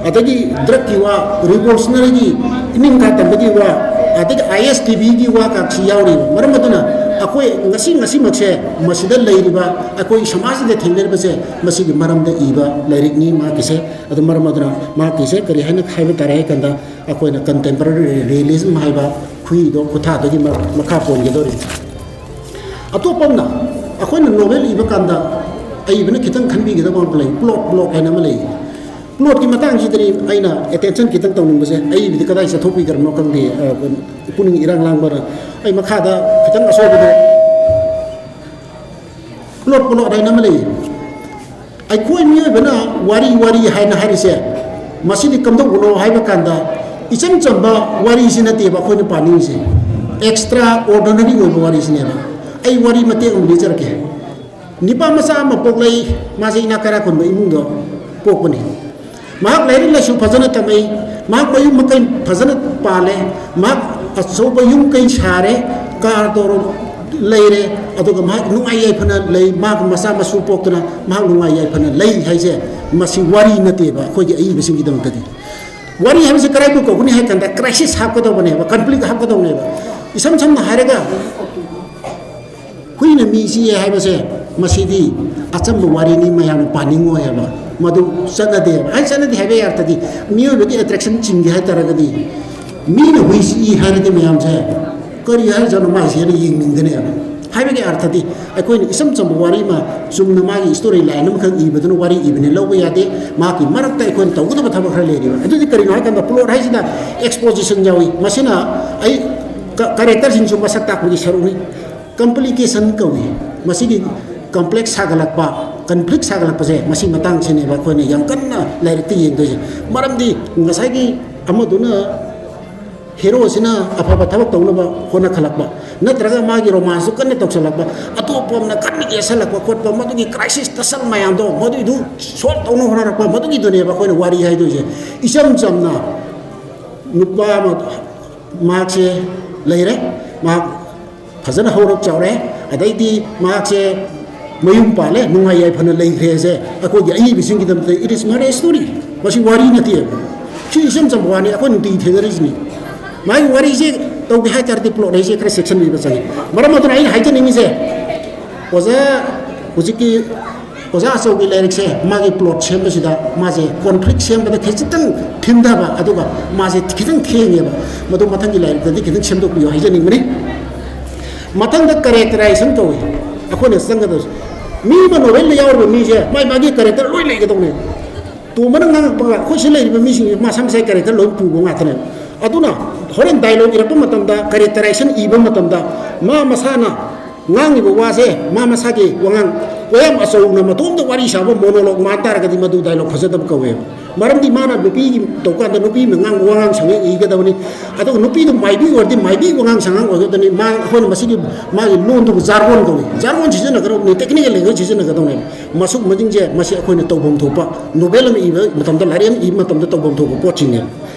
ꯑꯗꯒꯤ ꯗ꯭ꯔꯒꯀꯤ ꯋꯥ, ꯔꯤꯚꯣꯂꯨꯁꯅꯔꯤꯒꯤ ꯏꯅꯤꯡꯊꯥ ꯇꯝꯕꯒꯤ ꯋꯥ, ꯑꯗꯒꯤ ꯑꯥꯏ ꯑꯦꯁ ꯇꯤ ꯚꯤꯒꯤ ꯋꯥ ꯀꯥꯛꯁꯤ ꯌꯥꯎꯔꯤꯕ ꯃꯔꯝ ꯑꯗꯨꯅ ꯑꯩꯈꯣꯏ ꯉꯁꯤ ꯉꯁꯤꯃꯛꯁꯦ ꯃꯁꯤꯗ ꯂꯩꯔꯤꯕ ꯑꯩꯈꯣꯏ ꯁꯃꯥꯖꯁꯤꯗ ꯊꯦꯡꯅꯔꯤꯕꯁꯦ ꯃꯁꯤꯒꯤ ꯃꯔꯝꯗ ꯏꯕ ꯂꯥꯏꯔꯤꯛꯅꯤ ꯃꯍꯥꯛꯀꯤꯁꯦ꯫ ꯑꯗꯨ ꯃꯔꯝ ꯑꯗꯨꯅ ꯃꯍꯥꯛꯀꯤꯁꯦ ꯀꯔꯤ ꯍꯥꯏꯅ ꯍꯥꯏꯕ ꯇꯥꯔꯦ ꯍꯥꯏ ꯀꯥꯟꯗ, ꯑꯩꯈꯣꯏꯅ ꯀꯟꯇꯦꯝꯄꯔꯔꯤ ꯔꯤꯌꯦꯂꯤꯖꯝ ꯍꯥꯏꯕ ꯈꯨꯍꯤꯗꯣ, ꯈꯨꯊꯥꯗꯨꯒꯤ ꯃ-, ꯃꯈꯥ ꯄꯣꯟꯒꯗꯧꯔꯤꯕꯅꯤ꯫ ꯑꯇꯣꯞꯄ ꯑꯃꯅ, ꯑꯩꯈꯣꯏꯅ ꯅꯣꯚꯦꯜ ꯏꯕ ꯀꯥꯟꯗ ꯑꯏꯕꯅ ꯈꯤꯇꯪ ꯈꯟꯕꯤꯒꯗꯕ ꯑꯃ ꯂꯩ, ꯄ꯭ꯂꯣꯠ, ꯄ꯭ꯂꯣꯠ ꯍꯥꯏꯅ ꯑꯃ ꯂꯩ꯫ ꯄ꯭ꯂꯣꯠꯀꯤ ꯃꯇꯥꯡꯁꯤꯗꯅꯤ ꯑꯩꯅ ꯑꯦꯇꯦꯟꯁꯟ ꯈꯤꯇꯪ ꯇꯧꯅꯤꯡꯕꯁꯦ꯫ ꯑꯏꯕꯗꯤ ꯀꯗꯥꯏ ꯆꯠꯊꯣꯛꯄꯤꯈ꯭ꯔꯕꯅꯣ ꯈꯪꯗꯦ, ꯑ, ꯄꯨꯛꯅꯤꯡ ꯏꯔꯥꯡ ꯂꯥꯡꯕꯅ꯫ ꯑꯩ ꯃꯈꯥꯗ ꯈꯤꯇꯪ ꯑꯁꯣꯏꯕꯗꯣ, ꯄ꯭ꯂꯣꯠ, ꯄ꯭ꯂꯣꯠ ꯍꯥꯏꯅ ꯑꯃ ꯂꯩ꯫ ꯑꯩꯈꯣꯏ ꯃꯤꯑꯣꯏꯕꯅ ꯋꯥꯔꯤ, ꯋꯥꯔꯤ ꯍꯥꯏꯅ ꯍꯥꯏꯔꯤꯁꯦ, ꯃꯁꯤꯗꯤ ꯀꯝꯗꯧꯕꯅꯣ ꯍꯥꯏꯕ ꯀꯥꯟꯗ, ꯏꯆꯝ ꯆꯝꯕ ꯋꯥꯔꯤꯁꯤ ꯅꯠꯇꯦꯕ ꯑꯩꯈꯣꯏꯅ ꯄꯥꯅꯤꯡꯉꯤꯁꯦ, ꯑꯦꯛꯁꯇ꯭ꯔꯥ ꯑꯣꯔꯗꯤꯅꯔꯤ ꯑꯣꯏꯕ ꯋꯥꯔꯤꯁꯤꯅꯦꯕ꯫ ꯑꯩ ꯋꯥꯔꯤ ꯃꯇꯦꯛ ꯑꯃ ꯂꯤꯖꯔꯛꯀꯦ꯫ ꯅꯤꯄꯥ ꯃꯆꯥ ꯑꯃ ꯄꯣꯛꯂꯛꯏ꯫ ꯃꯥꯁꯦ ꯏꯅꯥꯛ ꯀꯩꯔꯥꯛ ꯈꯨꯟꯕ ꯏꯃꯨꯡꯗ ꯄꯣꯛꯄꯅꯤ꯫ ꯃꯍꯥꯛ ꯂꯥꯏꯔꯤꯛ ꯂꯥꯏꯁꯨ ꯐꯖꯅ ꯇꯝꯃꯛꯏ꯫ ꯃꯍꯥꯛ ꯃꯌꯨꯝ ꯃꯀꯩ ꯐꯖꯅ ꯄꯥꯜꯂꯦ꯫ ꯃꯍꯥꯛ ꯑꯆꯧꯕ ꯌꯨꯝ ꯀꯩ ꯁꯥꯔꯦ, ꯀꯥꯔ ꯇꯧꯔ ꯂꯩꯔꯦ꯫ ꯑꯗꯨꯒ ꯃꯍꯥꯛ ꯅꯨꯡꯉꯥꯏ ꯌꯥꯏꯐꯅ ꯂꯩ꯫ ꯃꯍꯥꯛ ꯃꯆꯥ ꯃꯁꯨ ꯄꯣꯛꯇꯨꯅ ꯃꯍꯥꯛ ꯅꯨꯡꯉꯥꯏ ꯌꯥꯏꯐꯅ ꯂꯩ ꯍꯥꯏꯁꯦ, ꯃꯁꯤ ꯋꯥꯔꯤ ꯅꯠꯇꯦꯕ ꯑꯩꯈꯣꯏꯒꯤ ꯑꯏꯕꯁꯤꯡꯒꯤꯗꯃꯛꯇꯗꯤ꯫ ꯋꯥꯔꯤ ꯍꯥꯏꯕꯁꯤ ꯀꯗꯥꯏꯕꯨ ꯀꯧꯒꯅꯤ ꯍꯥꯏ ꯀꯥꯟꯗ, ꯀ꯭ꯔꯥꯏꯁꯤꯁ ꯍꯥꯞꯀꯗꯧꯕꯅꯦꯕ, ꯀꯟꯐ꯭ꯂꯤꯛ ꯍꯥꯞꯀꯗꯧꯕꯅꯦꯕ꯫ ꯏꯁꯝ ꯁꯝꯅ ꯍꯥꯏꯔꯒ, ꯍꯨꯏꯅ ꯃꯤ ꯆꯤꯛꯑꯦ ꯍꯥꯏꯕꯁꯦ, ꯃꯁꯤꯗꯤ ꯑꯆꯝꯕ ꯋꯥꯔꯤꯅꯤ, ꯃꯌꯥꯝꯅ ꯄꯥꯅꯤꯡꯉꯣꯏ ꯍꯥꯏꯕ, ꯃꯗꯨ ꯆꯠꯅꯗꯦꯕ꯫ ꯑꯩ ꯆꯠꯅꯗꯦ ꯍꯥꯏꯕ ꯌꯥꯔꯒꯗꯤ, ꯃꯤꯑꯣꯏꯕꯒꯤ ꯑꯦꯇ꯭ꯔꯦꯛꯁꯟ ꯆꯤꯡꯒꯦ ꯍꯥꯏ ꯇꯥꯔꯒꯗꯤ, ꯃꯤꯅ ꯍꯨꯏ ꯆꯤꯛꯏ ꯍꯥꯏꯔꯗꯤ ꯃꯌꯥꯝꯁꯦ, "ꯀꯔꯤ ꯍꯥꯏꯔꯤꯖꯥꯠꯅꯣ ꯃꯥꯏꯁꯦ?" ꯍꯥꯏꯅ ꯌꯦꯡꯅꯤꯡꯒꯅꯦꯕ꯫ ꯍꯥꯏꯕꯒꯤ ꯑꯥꯔꯊꯗꯤ, ꯑꯩꯈꯣꯏꯅ ꯏꯆꯝ ꯆꯝꯕ ꯋꯥꯔꯤ ꯑꯃ, ꯆꯨꯝꯅ ꯃꯥꯒꯤ ꯁ꯭ꯇꯣꯔꯤ ꯂꯥꯏꯟ ꯑꯃꯈꯛ ꯏꯕꯗꯨꯅ ꯋꯥꯔꯤ ꯏꯕꯅꯦ ꯂꯧꯕ ꯌꯥꯗꯦ꯫ ꯃꯍꯥꯛꯀꯤ ꯃꯔꯛꯇ ꯑꯩꯈꯣꯏꯅ ꯇꯧꯒꯗꯕ ꯊꯕꯛ ꯈꯔ ꯂꯩꯔꯤꯕ꯫ ꯑꯗꯨꯗꯤ ꯀꯔꯤꯅꯣ ꯍꯥꯏ ꯀꯥꯟꯗ, ꯄ꯭ꯂꯣꯠ ꯍꯥꯏꯁꯤꯗ ꯑꯦꯛꯁꯄꯣꯖꯤꯁꯟ ꯌꯥꯎꯏ꯫ ꯃꯁꯤꯅ ꯑꯩ ꯀ-, ꯀꯔꯦꯛꯇꯔꯁꯤꯡꯁꯨ ꯃꯁꯛ ꯇꯥꯛꯄꯒꯤ ꯁꯔꯨꯛꯅꯤ꯫ ꯀꯝꯄ꯭ꯂꯤꯀꯦꯁꯟ ꯀꯧꯏ꯫ ꯃꯁꯤꯒꯤ ꯀꯝꯄ꯭ꯂꯦꯛꯁ ꯁꯥꯒꯠꯂꯛꯄ, ꯀꯟꯐ꯭ꯂꯤꯛ ꯁꯥꯒꯠꯂꯛꯄꯁꯦ, ꯃꯁꯤ ꯃꯇꯥꯡꯁꯤꯅꯦꯕ ꯑꯩꯈꯣꯏꯅ ꯌꯥꯝ ꯀꯟꯅ ꯂꯥꯏꯔꯤꯛꯇ ꯌꯦꯡꯗꯣꯏꯁꯦ꯫ ꯃꯔꯝꯗꯤ ꯉꯁꯥꯏꯒꯤ ꯑꯃꯗꯨꯅ, ꯍꯦꯔꯣꯁꯤꯅ ꯑꯐꯕ ꯊꯕꯛ ꯇꯧꯅꯕ ꯍꯣꯠꯅꯈꯠꯂꯛꯄ, ꯅꯠꯇ꯭ꯔꯒ ꯃꯥꯒꯤ ꯔꯣꯃꯥꯟꯁꯇꯨ ꯀꯟꯅ ꯇꯧꯁꯜꯂꯛꯄ, ꯑꯇꯣꯞꯄ ꯑꯃꯅ ꯀꯟꯅ ꯌꯦꯠꯁꯜꯂꯛꯄ ꯈꯣꯠꯄ, ꯃꯗꯨꯒꯤ ꯀ꯭ꯔꯥꯏꯁꯤꯁ ꯇꯁꯜ ꯃꯌꯥꯝꯗꯣ, ꯃꯗꯨꯏꯗꯨ ꯁꯣꯜꯕ ꯇꯧꯅꯕ ꯍꯣꯠꯅꯔꯛꯄ, ꯃꯗꯨꯒꯤꯗꯨꯅꯦꯕ ꯑꯩꯈꯣꯏꯅ ꯋꯥꯔꯤ ꯍꯥꯏꯗꯣꯏꯁꯦ꯫ ꯏꯆꯝ ꯆꯝꯅ ꯅꯨꯄꯥ ꯑꯃ, ꯃꯍꯥꯛꯁꯦ ꯂꯩꯔꯦ, ꯃꯍꯥꯛ ꯐꯖꯅ ꯍꯧꯔꯛ ꯆꯥꯎꯔꯦ, ꯑꯗꯩꯗꯤ ꯃꯍꯥꯛꯁꯦ ꯃꯌꯨꯝ ꯄꯥꯜꯂꯦ, ꯅꯨꯡꯉꯥꯏ ꯌꯥꯏꯐꯅ ꯂꯩꯈ꯭ꯔꯦꯁꯦ, ꯑꯩꯈꯣꯏꯒꯤ ꯑꯏꯕꯁꯤꯡꯒꯤꯗꯃꯛꯇ it is not a story꯫ ꯃꯁꯤ ꯋꯥꯔꯤ ꯅꯠꯇꯦꯕ꯫ ꯁꯤ ꯏꯆꯝ ꯆꯝꯕ ꯋꯥꯅꯤ, ꯑꯩꯈꯣꯏ ꯅꯨꯡꯇꯤꯒꯤ ꯊꯦꯡꯅꯔꯤꯁꯤꯅꯤ꯫ ꯃꯥꯒꯤ ꯋꯥꯔꯤꯁꯦ ꯇꯧꯒꯦ ꯍꯥꯏ ꯇꯥꯔꯗꯤ ꯄ꯭ꯂꯣꯠ ꯍꯥꯏꯁꯦ ꯈꯔ ꯆꯦꯛꯁꯤꯟꯕꯤꯕ ꯆꯪꯉꯤ꯫ ꯃꯔꯝ ꯑꯗꯨꯅ ꯑꯩꯅ ꯍꯥꯏꯖꯅꯤꯡꯉꯤꯁꯦ, ꯑꯣꯖꯥ ꯍꯧꯖꯤꯛꯀꯤ ꯑꯣꯖꯥ ꯑꯆꯧꯒꯤ ꯂꯥꯏꯔꯤꯛꯁꯦ, ꯃꯥꯒꯤ ꯄ꯭ꯂꯣꯠ ꯁꯦꯝꯕꯁꯤꯗ ꯃꯥꯁꯦ ꯀꯣꯟꯐ꯭ꯂꯤꯛ ꯁꯦꯝꯕꯗ ꯈꯤꯖꯤꯛꯇꯪ ꯊꯤꯟꯊꯕ, ꯑꯗꯨꯒ ꯃꯥꯁꯦ ꯈꯤꯇꯪ ꯊꯦꯡꯉꯦꯕ꯫ ꯃꯗꯨ ꯃꯊꯪꯒꯤ ꯂꯥꯏꯔꯤꯛꯇꯗꯤ ꯈꯤꯇꯪ ꯁꯦꯝꯗꯣꯛꯄꯤꯌꯨ ꯍꯥꯏꯖꯅꯤꯡꯕꯅꯤ꯫ ꯃꯊꯪꯗ ꯀꯔꯦꯛꯇꯔꯥꯏꯖꯦꯁꯟ ꯀꯧꯏ꯫ ꯑꯩꯈꯣꯏꯅ ꯆꯪꯒꯗꯕꯁꯦ, ꯃꯤ ꯑꯃ ꯅꯣꯕꯦꯜꯗ ꯌꯥꯎꯔꯤꯕ ꯃꯤꯁꯦ ꯃꯥꯏ ꯃꯥꯒꯤ ꯀꯔꯦꯛꯇꯔ ꯂꯣꯏ ꯂꯩꯒꯗꯧꯅꯦꯕ꯫ ꯇꯣꯝꯕꯅ ꯉꯥꯡꯉꯛꯄꯒ ꯑꯩꯈꯣꯏ ꯁꯤ ꯂꯩꯔꯤꯕ ꯃꯤꯁꯤꯡꯁꯦ ꯃꯁꯥ ꯃꯁꯥꯒꯤ ꯀꯔꯦꯛꯇꯔ ꯂꯣꯏ ꯄꯨꯕ ꯉꯥꯛꯇꯅꯦꯕ꯫ ꯑꯗꯨꯅ ꯍꯣꯔꯦꯟ ꯗꯥꯏꯂꯣꯛ ꯏꯔꯛꯄ ꯃꯇꯝꯗ ꯀꯔꯦꯛꯇꯔꯥꯏꯖꯦꯁꯟ ꯏꯕ ꯃꯇꯝꯗ ꯃꯥ ꯃꯁꯥꯅ ꯉꯥꯡꯉꯤꯕ ꯋꯥꯁꯦ, ꯃꯥ ꯃꯁꯥꯒꯤ ꯋꯥꯉꯥꯡ ꯄꯣꯌꯥꯝ ꯑꯆꯧꯅ ꯃꯇꯣꯝꯇ ꯋꯥꯔꯤ ꯁꯥꯕ ꯃꯣꯅꯣꯂꯣꯛ ꯃꯥꯟ ꯇꯥꯔꯒꯗꯤ ꯃꯗꯨ ꯗꯥꯏꯂꯣꯛ ꯐꯖꯗꯕ ꯀꯧꯋꯦꯕ꯫ ꯃꯔꯝꯗꯤ ꯃꯥꯅ ꯅꯨꯄꯤꯒꯤ ꯇꯧꯀꯥꯟꯗ ꯅꯨꯄꯤ ꯃꯉꯥꯡ ꯋꯥꯉꯥꯡ ꯁꯉꯥꯡ ꯏꯒꯗꯕꯅꯤ꯫ ꯑꯗꯨꯒ ꯅꯨꯄꯤꯗꯨ ꯃꯥꯏꯕꯤ ꯑꯣꯏꯔꯗꯤ ꯃꯥꯏꯕꯤ ꯋꯥꯉꯥꯡ ꯁꯉꯥꯡ ꯑꯣꯏꯒꯗꯕꯅꯤ꯫ ꯃꯥ, ꯑꯩꯈꯣꯏꯅ ꯃꯁꯤꯒꯤ, ꯃꯥꯒꯤ ꯂꯣꯟꯗꯨꯕꯨ ꯖꯥꯔꯒꯣꯟ ꯀꯧꯏ꯫ ꯖꯥꯔꯒꯣꯟ ꯁꯤꯖꯤꯟꯅꯒꯗꯕꯅꯤ, ꯇꯦꯛꯅꯤꯀꯦꯜ ꯂꯦꯡꯒ꯭ꯋꯦꯖ ꯁꯤꯖꯤꯟꯅꯒꯗꯕꯅꯦꯕ꯫ ꯃꯁꯨꯛ ꯃꯅꯤꯡꯁꯦ ꯃꯁꯤ ꯑꯩꯈꯣꯏꯅ ꯇꯧꯐꯝ ꯊꯣꯛꯄ, ꯅꯣꯕꯦꯜ ꯑꯃ ꯏꯕ ꯃꯇꯝꯗ, ꯂꯥꯏꯔꯤꯛ ꯑꯃ ꯏꯕ ꯃꯇꯝꯗ ꯇꯧꯐꯝ ꯊꯣꯛꯄ ꯄꯣꯠꯁꯤꯡꯅꯦꯕ꯫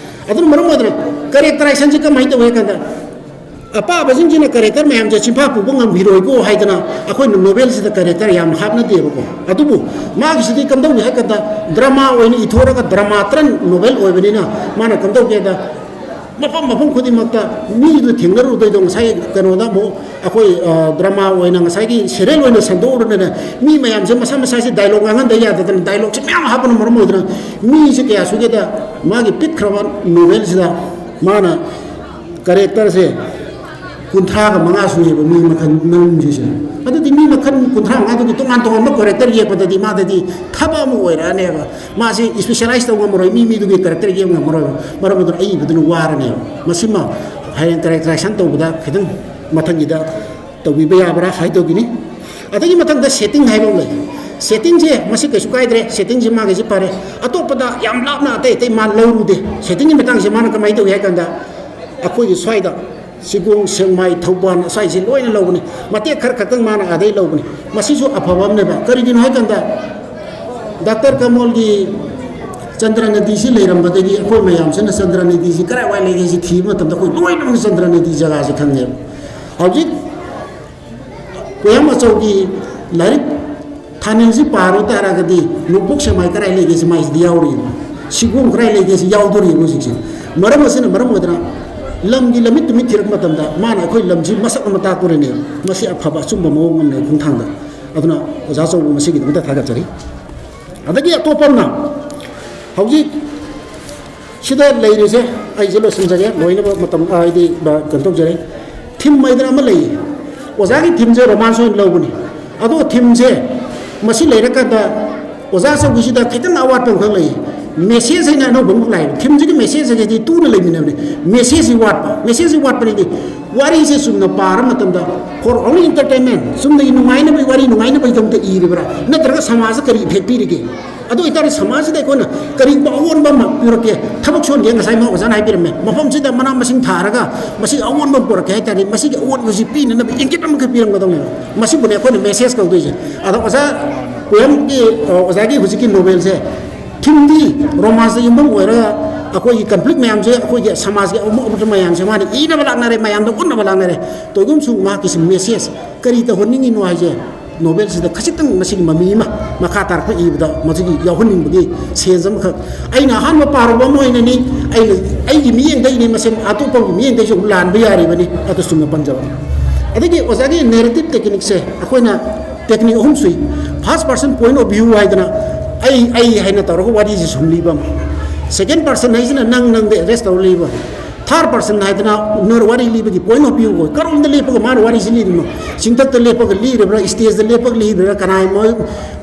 ꯑꯗꯨꯅ ꯃꯔꯝ ꯑꯣꯏꯗꯅ ꯀꯦꯔꯦꯛꯇꯔꯥꯏꯖꯦꯁꯟꯁꯦ ꯀꯃꯥꯏꯅ ꯇꯧꯏ ꯍꯥꯏ ꯀꯥꯟꯗ, ꯑꯄꯥꯕꯁꯤꯡꯁꯤꯅ ꯀꯦꯔꯦꯛꯇꯔ ꯃꯌꯥꯝꯁꯦ ꯆꯤꯟꯐꯥ ꯄꯨꯕ ꯉꯝꯈꯤꯔꯣꯏꯀꯣ ꯍꯥꯏꯗꯅ ꯑꯩꯈꯣꯏꯅ ꯅꯣꯕꯦꯜꯁꯤꯗ ꯀꯦꯔꯦꯛꯇꯔ ꯌꯥꯝꯅ ꯍꯥꯞꯅꯗꯦꯕꯀꯣ꯫ ꯑꯗꯨꯕꯨ ꯃꯥꯒꯤꯁꯤꯗꯤ ꯀꯝꯗꯧꯏ ꯍꯥꯏ ꯀꯥꯟꯗ, ꯗ꯭ꯔꯃꯥ ꯑꯣꯏꯅ ꯏꯊꯣꯔꯒ ꯗ꯭ꯔꯃꯥ ꯇꯔꯟ ꯅꯣꯕꯦꯜ ꯑꯣꯏꯕꯅꯤꯅ ꯃꯥꯅ ꯀꯝꯗꯧꯒꯦꯗ, ꯃꯐꯝ ꯃꯐꯝ ꯈꯨꯗꯤꯡꯃꯛꯇ ꯃꯤꯗꯨ ꯊꯦꯡꯅꯔꯨꯗꯣꯏꯗꯣ ꯉꯁꯥꯏ ꯀꯩꯅꯣꯗ ꯑꯃꯨꯛ ꯑꯩꯈꯣꯏ, ꯑ, ꯗ꯭ꯔꯃꯥ ꯑꯣꯏꯅ ꯉꯁꯥꯏꯒꯤ ꯁꯦꯔꯤꯌꯦꯜ ꯑꯣꯏꯅ ꯁꯟꯗꯣꯛꯎꯔꯅꯤꯅ ꯃꯤ ꯃꯌꯥꯝꯁꯦ ꯃꯁꯥ ꯃꯁꯥꯁꯦ ꯗꯥꯏꯂꯣꯛ ꯉꯥꯡꯍꯟꯗ ꯌꯥꯗꯗꯅ ꯗꯥꯏꯂꯣꯛꯁꯦ ꯃꯌꯥꯝ ꯍꯥꯞꯄꯅ ꯃꯔꯝ ꯑꯣꯏꯗꯅ ꯃꯤꯁꯦ ꯀꯌꯥ ꯁꯨꯒꯦꯗ, ꯃꯥꯒꯤ ꯄꯤꯛꯈ꯭ꯔꯕ ꯅꯣꯕꯦꯜꯁꯤꯗ ꯃꯥꯅ ꯀꯦꯔꯦꯛꯇꯔꯁꯦ ꯀꯨꯟꯊ꯭ꯔꯥꯒ ꯃꯉꯥ ꯁꯨꯏꯌꯦꯕ, ꯃꯤ ꯃꯈꯜ ꯃꯔꯨꯝꯁꯤꯁꯦ꯫ ꯑꯗꯨꯗꯤ ꯃꯤ ꯃꯈꯜ ꯀꯨꯟꯊ꯭ꯔꯥ ꯃꯉꯥꯗꯨꯒꯤ ꯇꯣꯉꯥꯟ ꯇꯣꯉꯥꯟꯕ ꯀꯦꯔꯦꯛꯇꯔ ꯌꯦꯛꯄꯗꯗꯤ ꯃꯥꯗꯗꯤ ꯊꯕꯛ ꯑꯃ ꯑꯣꯏꯔꯛꯑꯅꯦꯕ꯫ ꯃꯥꯁꯤ ꯏꯁꯄꯤꯁꯦꯂꯥꯏꯁ ꯇꯧꯕ ꯉꯝꯃꯔꯣꯏ, ꯃꯤ ꯃꯤꯗꯨꯒꯤ ꯀꯦꯔꯦꯛꯇꯔ ꯌꯦꯛꯄ ꯉꯝꯃꯔꯣꯏꯕ꯫ ꯃꯔꯝ ꯑꯗꯨꯅ ꯑꯏꯕꯗꯨꯅ ꯋꯥꯔꯅꯦꯕ꯫ ꯃꯁꯤꯃ ꯍꯌꯦꯡ ꯀꯦꯔꯦꯛꯇꯔꯥꯏꯖꯦꯁꯟ ꯇꯧꯕꯗ ꯈꯤꯇꯪ ꯃꯊꯪꯒꯤꯗ ꯇꯧꯕꯤꯕ ꯌꯥꯕ꯭ꯔꯥ ꯍꯥꯏꯗꯧꯒꯤꯅꯤ꯫ ꯑꯗꯒꯤ ꯃꯊꯪꯗ ꯁꯦꯠꯇꯤꯡ ꯍꯥꯏꯕ ꯑꯃ ꯂꯩ꯫ ꯁꯦꯠꯇꯤꯡꯁꯦ ꯃꯁꯤ ꯀꯩꯁꯨ ꯀꯥꯏꯗ꯭ꯔꯦ, ꯁꯦꯠꯇꯤꯡꯁꯦ ꯃꯥꯒꯤꯁꯤ ꯐꯔꯦ꯫ ꯑꯇꯣꯞꯄꯗ ꯌꯥꯝ ꯂꯥꯞꯅ ꯑꯇꯩ ꯑꯇꯩ ꯃꯥ ꯂꯧꯔꯨꯗꯦ꯫ ꯁꯦꯠꯇꯤꯡꯒꯤ ꯃꯇꯥꯡꯁꯦ ꯃꯥꯅ ꯀꯃꯥꯏꯅ ꯇꯧꯏ ꯍꯥꯏ ꯀꯥꯟꯗ, ꯑꯩꯈꯣꯏꯒꯤ ꯁ꯭ꯋꯥꯏꯗ ꯁꯤꯒꯣꯡ, ꯁꯦꯛꯃꯥꯏ, ꯊꯧꯕꯥꯜ ꯑꯁ꯭ꯋꯥꯏꯁꯦ ꯂꯣꯏꯅ ꯂꯧꯕꯅꯤ꯫ ꯃꯇꯦꯛ ꯈꯔ ꯈꯛꯇꯪ ꯃꯥꯅ ꯑꯥꯗꯩ ꯂꯧꯕꯅꯤ꯫ ꯃꯁꯤꯁꯨ ꯑꯐꯕ ꯑꯃꯅꯦꯕ꯫ ꯀꯔꯤꯒꯤꯅꯣ ꯍꯥꯏ ꯀꯥꯟꯗ, ꯗꯥꯛꯇꯔ ꯀꯃꯣꯜꯒꯤ ꯆꯟꯗ꯭ꯔ ꯅꯗꯤꯁꯤ ꯂꯩꯔꯝꯕꯗꯒꯤ ꯑꯩꯈꯣꯏ ꯃꯌꯥꯝꯁꯤꯅ ꯆꯟꯗ꯭ꯔ ꯅꯗꯤꯁꯤ ꯀꯗꯥꯏꯋꯥꯏ ꯂꯩꯒꯦ ꯁꯤ ꯊꯤꯕ ꯃꯇꯝꯗ ꯑꯩꯈꯣꯏ ꯂꯣꯏꯅꯃꯛ ꯆꯟꯗ꯭ꯔ ꯅꯗꯤ ꯖꯒꯥꯁꯤ ꯈꯪꯉꯦꯕ꯫ ꯍꯧꯖꯤꯛ ꯄꯣꯌꯥꯝ ꯑꯆꯧꯒꯤ ꯂꯥꯏꯔꯤꯛ ꯊꯥꯅꯤꯜꯁꯤ ꯄꯥꯔꯨ ꯇꯥꯔꯒꯗꯤ ꯅꯣꯡꯄꯣꯛ ꯁꯦꯛꯃꯥꯏ ꯀꯗꯥꯏ ꯂꯩꯒꯦꯁꯤ ꯃꯥꯏꯁꯤꯗꯤ ꯌꯥꯎꯔꯤꯕ, ꯁꯤꯒꯣꯝ ꯀꯗꯥꯏ ꯂꯩꯒꯦꯁꯤ ꯌꯥꯎꯗꯣꯔꯤꯕ ꯍꯧꯖꯤꯛꯁꯦ꯫ ꯃꯔꯝ ꯑꯁꯤꯅ ꯃꯔꯝ ꯑꯣꯏꯗꯅ ꯂꯝꯒꯤ ꯂꯝꯃꯤꯠ ꯇꯨꯃꯤꯠ ꯊꯤꯔꯛꯄ ꯃꯇꯝꯗ ꯃꯥꯅ ꯑꯩꯈꯣꯏ ꯂꯝꯁꯤ ꯃꯁꯛ ꯑꯃ ꯇꯥꯛꯇꯣꯔꯤꯅꯦꯕ꯫ ꯃꯁꯤ ꯑꯐꯕ ꯑꯆꯨꯝꯕ ꯃꯑꯣꯡ ꯑꯃꯅꯦ ꯈꯣꯡꯊꯥꯡꯗ꯫ ꯑꯗꯨꯅ ꯑꯣꯖꯥ ꯑꯆꯧꯕ ꯃꯁꯤꯒꯤꯗꯃꯛꯇ ꯊꯥꯒꯠꯆꯔꯤ꯫ ꯑꯗꯒꯤ ꯑꯇꯣꯞꯄ ꯑꯃꯅ ꯍꯧꯖꯤꯛ ꯁꯤꯗ ꯂꯩꯔꯤꯁꯦ, ꯑꯩꯁꯦ ꯂꯣꯏꯁꯤꯟꯖꯔꯦ, ꯂꯣꯏꯅꯃꯛ ꯃꯇꯝ, ꯍꯥꯏꯗꯤ, ꯀꯩꯅꯣ ꯇꯧꯖꯔꯦ꯫ ꯊꯤꯝ ꯍꯥꯏꯗꯅ ꯑꯃ ꯂꯩꯌꯦ꯫ ꯑꯣꯖꯥꯒꯤ ꯊꯤꯝꯁꯦ ꯔꯣꯃꯥꯟꯁ ꯑꯣꯏꯅ ꯂꯧꯕꯅꯤ꯫ ꯑꯗꯣ ꯊꯤꯝꯁꯦ ꯃꯁꯤ ꯂꯩꯔꯀꯥꯟꯗ ꯑꯣꯖꯥ ꯑꯆꯧꯕꯁꯤꯗ ꯈꯤꯇꯪ ꯑꯋꯥꯠꯄ ꯑꯃꯈꯛ ꯂꯩꯌꯦ꯫ ꯃꯦꯁꯦꯖ ꯍꯥꯏꯅ ꯑꯅꯧꯕ ꯑꯃꯈꯛ ꯂꯥꯛꯑꯦꯕ꯫ ꯊꯤꯝꯁꯤꯒꯤ ꯃꯦꯁꯦꯖ ꯍꯥꯏꯁꯤꯗꯤ ꯇꯨꯅ ꯂꯩꯃꯤꯟꯅꯕꯅꯤ꯫ ꯃꯦꯁꯦꯖꯁꯤ ꯋꯥꯠꯄ, ꯃꯦꯁꯦꯖꯁꯤ ꯋꯥꯠꯄꯅꯤꯗꯤ ꯋꯥꯔꯤꯁꯦ ꯆꯨꯝꯅ ꯄꯥꯔ ꯃꯇꯝꯗ, for only entertainment, ꯆꯨꯝꯅꯒꯤ ꯅꯨꯡꯉꯥꯏꯅꯕꯒꯤ ꯋꯥꯔꯤ, ꯅꯨꯡꯉꯥꯏꯅꯕꯒꯤꯗꯃꯛꯇ ꯏꯔꯤꯕ꯭ꯔꯥ, ꯅꯠꯇ꯭ꯔꯒ ꯁꯃꯥꯖꯗ ꯀꯔꯤ effect ꯄꯤꯔꯤꯒꯦ? ꯑꯗꯨ ꯑꯣꯏꯇꯥꯔꯗꯤ ꯁꯃꯥꯖꯁꯤꯗ ꯑꯩꯈꯣꯏꯅ ꯀꯔꯤꯒꯨꯝꯕ ꯑꯑꯣꯟꯕ ꯑꯃ ꯄꯨꯔꯛꯀꯦ, ꯊꯕꯛ ꯁꯨꯍꯟꯒꯦ, ꯉꯁꯥꯏ ꯃꯥ ꯑꯣꯖꯥꯅ ꯍꯥꯏꯕꯤꯔꯝꯃꯦ, ꯃꯐꯝꯁꯤꯗ ꯃꯅꯥ ꯃꯁꯤꯡ ꯊꯥꯔꯒ ꯃꯁꯤ ꯑꯑꯣꯟꯕ ꯑꯃ ꯄꯨꯔꯛꯀꯦ ꯍꯥꯏ ꯇꯥꯔꯗꯤ, ꯃꯁꯤꯒꯤ ꯑꯑꯣꯟꯕꯁꯤ ꯄꯤꯅꯅꯕ ꯏꯪꯒꯤꯠ ꯑꯃꯈꯛ ꯄꯤꯔꯝꯒꯗꯧꯅꯦꯕ꯫ ꯃꯁꯤꯕꯨꯅꯦ ꯑꯩꯈꯣꯏꯅ message ꯀꯧꯗꯣꯏꯁꯦ꯫ ꯑꯗꯣ ꯑꯣꯖꯥ ꯄꯣꯌꯝꯒꯤ, ꯑ, ꯑꯣꯖꯥꯒꯤ ꯍꯧꯖꯤꯛꯀꯤ novelꯁꯦ ꯊꯤꯝꯗꯤ ꯔꯣꯃꯥꯟꯁꯇ ꯌꯨꯝꯐꯝ ꯑꯣꯏꯔꯒ ꯑꯩꯈꯣꯏꯒꯤ conflict ꯃꯌꯥꯝꯁꯦ, ꯑꯩꯈꯣꯏꯒꯤ ꯁꯃꯥꯖꯀꯤ ꯑꯃꯨꯛ ꯑꯃꯨꯛ ꯃꯌꯥꯝꯁꯦ ꯃꯥꯅ ꯏꯅꯕ ꯂꯥꯛꯅꯔꯦ, ꯃꯌꯥꯝꯗ ꯎꯠꯅꯕ ꯂꯥꯛꯅꯔꯦ꯫ ꯇꯧꯏꯒꯨꯝꯁꯨꯡ ꯃꯍꯥꯛꯀꯤꯁꯤ message ꯀꯔꯤ ꯇꯧꯍꯟꯅꯤꯡꯉꯤꯅꯣ ꯍꯥꯏꯁꯦ novelꯁꯤꯗ ꯈꯖꯤꯛꯇꯪ ꯃꯁꯤꯒꯤ ꯃꯃꯤ ꯑꯃ ꯃꯈꯥ ꯇꯥꯔꯛꯄ ꯏꯕꯗ ꯃꯁꯤꯒꯤ ꯌꯥꯎꯍꯟꯅꯤꯡꯕꯒꯤ sense ꯑꯃꯈꯛ꯫ ꯑꯩꯅ ꯑꯍꯥꯟꯕ ꯄꯥꯔꯨꯕ ꯑꯃ ꯑꯣꯏꯅꯅꯤ, ꯑꯩꯅ, ꯑꯩꯒꯤ ꯃꯤꯠꯌꯦꯡꯗꯒꯤꯅꯤ, ꯃꯁꯤ ꯑꯇꯣꯞꯄꯒꯤ ꯃꯤꯠꯌꯦꯡꯗꯒꯤꯁꯨ ꯑꯃꯨꯛ ꯂꯥꯟꯕ ꯌꯥꯔꯤꯕꯅꯤ, ꯑꯗꯨ ꯆꯨꯝꯅ ꯄꯟꯖꯕ꯫ ꯑꯗꯒꯤ ꯑꯣꯖꯥꯒꯤ narrative techniqueꯁꯦ ꯑꯩꯈꯣꯏꯅ technique ꯑꯍꯨꯝ ꯁꯨꯏ꯫ First person point of view ꯍꯥꯏꯗꯅ ꯑꯩ, ꯑꯩ ꯍꯥꯏꯅ ꯇꯧꯔꯒ ꯋꯥꯔꯤꯁꯤ ꯁꯨꯝ ꯂꯤꯕ ꯑꯃ, second person ꯍꯥꯏꯁꯤꯅ ꯅꯪ, ꯅꯪꯗ address ꯇꯧꯔ ꯂꯤꯕ ꯑꯃ, third person ꯍꯥꯏꯗꯅ ꯅꯣꯏ ꯋꯥꯔꯤ ꯂꯤꯕꯒꯤ point of view ꯑꯣꯏ, ꯀꯔꯣꯝꯗ ꯂꯦꯞꯄꯒ ꯃꯥꯅ ꯋꯥꯔꯤꯁꯤ ꯂꯤꯔꯤꯅꯣ? ꯆꯤꯡꯊꯛꯇ ꯂꯦꯞꯄꯒ ꯂꯤꯔꯤꯕ꯭ꯔꯥ, stageꯇ ꯂꯦꯞꯄꯒ ꯂꯤꯔꯤꯕ꯭ꯔꯥ, ꯀꯅꯥ,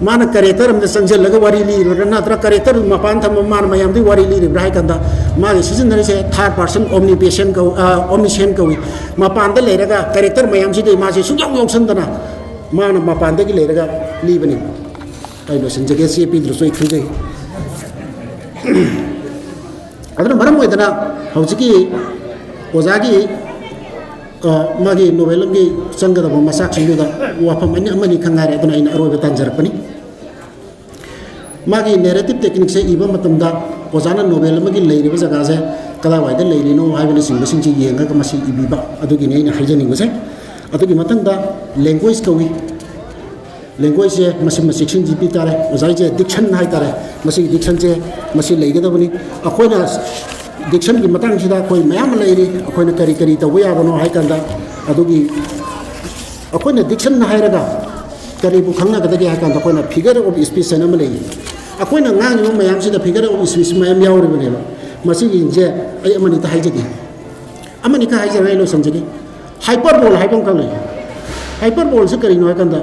ꯃꯥꯅ character ꯑꯃꯗ ꯆꯪꯁꯤꯜꯂꯒ ꯋꯥꯔꯤ ꯂꯤꯔꯤꯕ꯭ꯔꯥ, ꯅꯠꯇ꯭ꯔꯒ character ꯃꯄꯥꯟ ꯊꯝꯕ ꯃꯥꯅ ꯃꯌꯥꯝꯗꯒꯤ ꯋꯥꯔꯤ ꯂꯤꯔꯤꯕ꯭ꯔꯥ ꯍꯥꯏ ꯀꯥꯟꯗ, ꯃꯥꯒꯤ ꯁꯤꯖꯤꯟꯅꯔꯤꯁꯦ third person omniscient ꯀꯧ-, ꯑ, omniscient ꯀꯧꯏ꯫ ꯃꯄꯥꯟꯗ ꯂꯩꯔꯒ character ꯃꯌꯥꯝꯁꯤꯗꯩ ꯃꯥꯁꯦ ꯁꯨꯡꯌꯥꯎ ꯌꯥꯎꯁꯟꯗꯅ ꯃꯥꯅ ꯃꯄꯥꯟꯗꯒꯤ ꯂꯩꯔꯒ ꯂꯤꯕꯅꯤ꯫ ꯑꯩ ꯂꯣꯏꯁꯤꯟꯖꯒꯦ, ꯆꯦ ꯄꯤꯗ꯭ꯔꯁꯨ ꯑꯩ ꯈꯪꯖꯩ꯫ ꯑꯗꯨꯅ ꯃꯔꯝ ꯑꯣꯏꯗꯅ ꯍꯧꯖꯤꯛꯀꯤ ꯑꯣꯖꯥꯒꯤ, ꯑ, ꯃꯥꯒꯤ novel ꯑꯃꯒꯤ ꯆꯪꯒꯗꯕ ꯃꯆꯥꯛꯁꯤꯡꯗꯨꯗ ꯋꯥꯐꯝ ꯑꯅꯤ, ꯑꯃꯅꯤ ꯈꯛ ꯉꯥꯏꯔꯦ, ꯑꯗꯨꯅ ꯑꯩꯅ ꯑꯔꯣꯏꯕ ꯇꯥꯟꯖꯔꯛꯄꯅꯤ꯫ ꯃꯥꯒꯤ narrative techniqueꯁꯦ ꯏꯕ ꯃꯇꯝꯗ ꯑꯣꯖꯥꯅ novel ꯑꯃꯒꯤ ꯂꯩꯔꯤꯕ ꯖꯒꯥꯁꯦ ꯀꯗꯥꯏꯋꯥꯏꯗ ꯂꯩꯔꯤꯅꯣ ꯍꯥꯏꯕꯅꯆꯤꯡꯕꯁꯤꯡꯁꯤ ꯌꯦꯡꯉꯒ ꯃꯁꯤ ꯏꯕꯤꯕ, ꯑꯗꯨꯒꯤꯅꯤ ꯑꯩꯅ ꯍꯥꯏꯖꯅꯤꯡꯕꯁꯦ꯫ ꯑꯗꯨꯒꯤ ꯃꯊꯪꯗ language ꯀꯧꯏ꯫ Languageꯁꯦ ꯃꯁꯤꯃ ꯆꯦꯛꯁꯤꯟ ꯄꯤ ꯇꯥꯔꯦ꯫ ꯑꯣꯖꯥ ꯍꯣꯏꯁꯦ diction ꯍꯥꯏ ꯇꯥꯔꯦ, ꯃꯁꯤꯒꯤ dictionꯁꯦ ꯃꯁꯤ ꯂꯩꯒꯗꯕꯅꯤ꯫ ꯑꯩꯈꯣꯏꯅ dictionꯒꯤ ꯃꯇꯥꯡꯁꯤꯗ ꯑꯩꯈꯣꯏ ꯃꯌꯥꯝ ꯑꯃ ꯂꯩꯔꯤ꯫ ꯑꯩꯈꯣꯏꯅ ꯀꯔꯤ ꯀꯔꯤ ꯇꯧꯕ ꯌꯥꯕꯅꯣ ꯍꯥꯏ ꯀꯥꯟꯗ, ꯑꯗꯨꯒꯤ ꯑꯩꯈꯣꯏꯅ diction ꯍꯥꯏꯔꯒ ꯀꯔꯤꯕꯨ ꯈꯪꯅꯒꯗꯒꯦ ꯍꯥꯏ ꯀꯥꯟꯗ, ꯑꯩꯈꯣꯏꯅ figure of speech ꯍꯥꯏꯅ ꯑꯃ ꯂꯩꯔꯤ꯫ ꯑꯩꯈꯣꯏꯅ ꯉꯥꯡꯉꯤꯕ ꯃꯌꯥꯝꯁꯤꯗ figure of speech ꯃꯌꯥꯝ ꯌꯥꯎꯔꯤꯕꯅꯦꯕ꯫ ꯃꯁꯤꯒꯤꯁꯦ ꯑꯩ ꯑꯃꯅꯤꯇ ꯍꯥꯏꯖꯒꯦ, ꯑꯃꯅꯤꯈꯛ ꯍꯥꯏꯖꯔꯒ ꯑꯩ ꯂꯣꯏꯁꯤꯟꯖꯒꯦ꯫ Hyperbole ꯍꯥꯏꯕ ꯑꯃꯈꯛ ꯂꯩ꯫ Hyperboleꯁꯤ ꯀꯔꯤꯅꯣ ꯍꯥꯏ ꯀꯥꯟꯗ,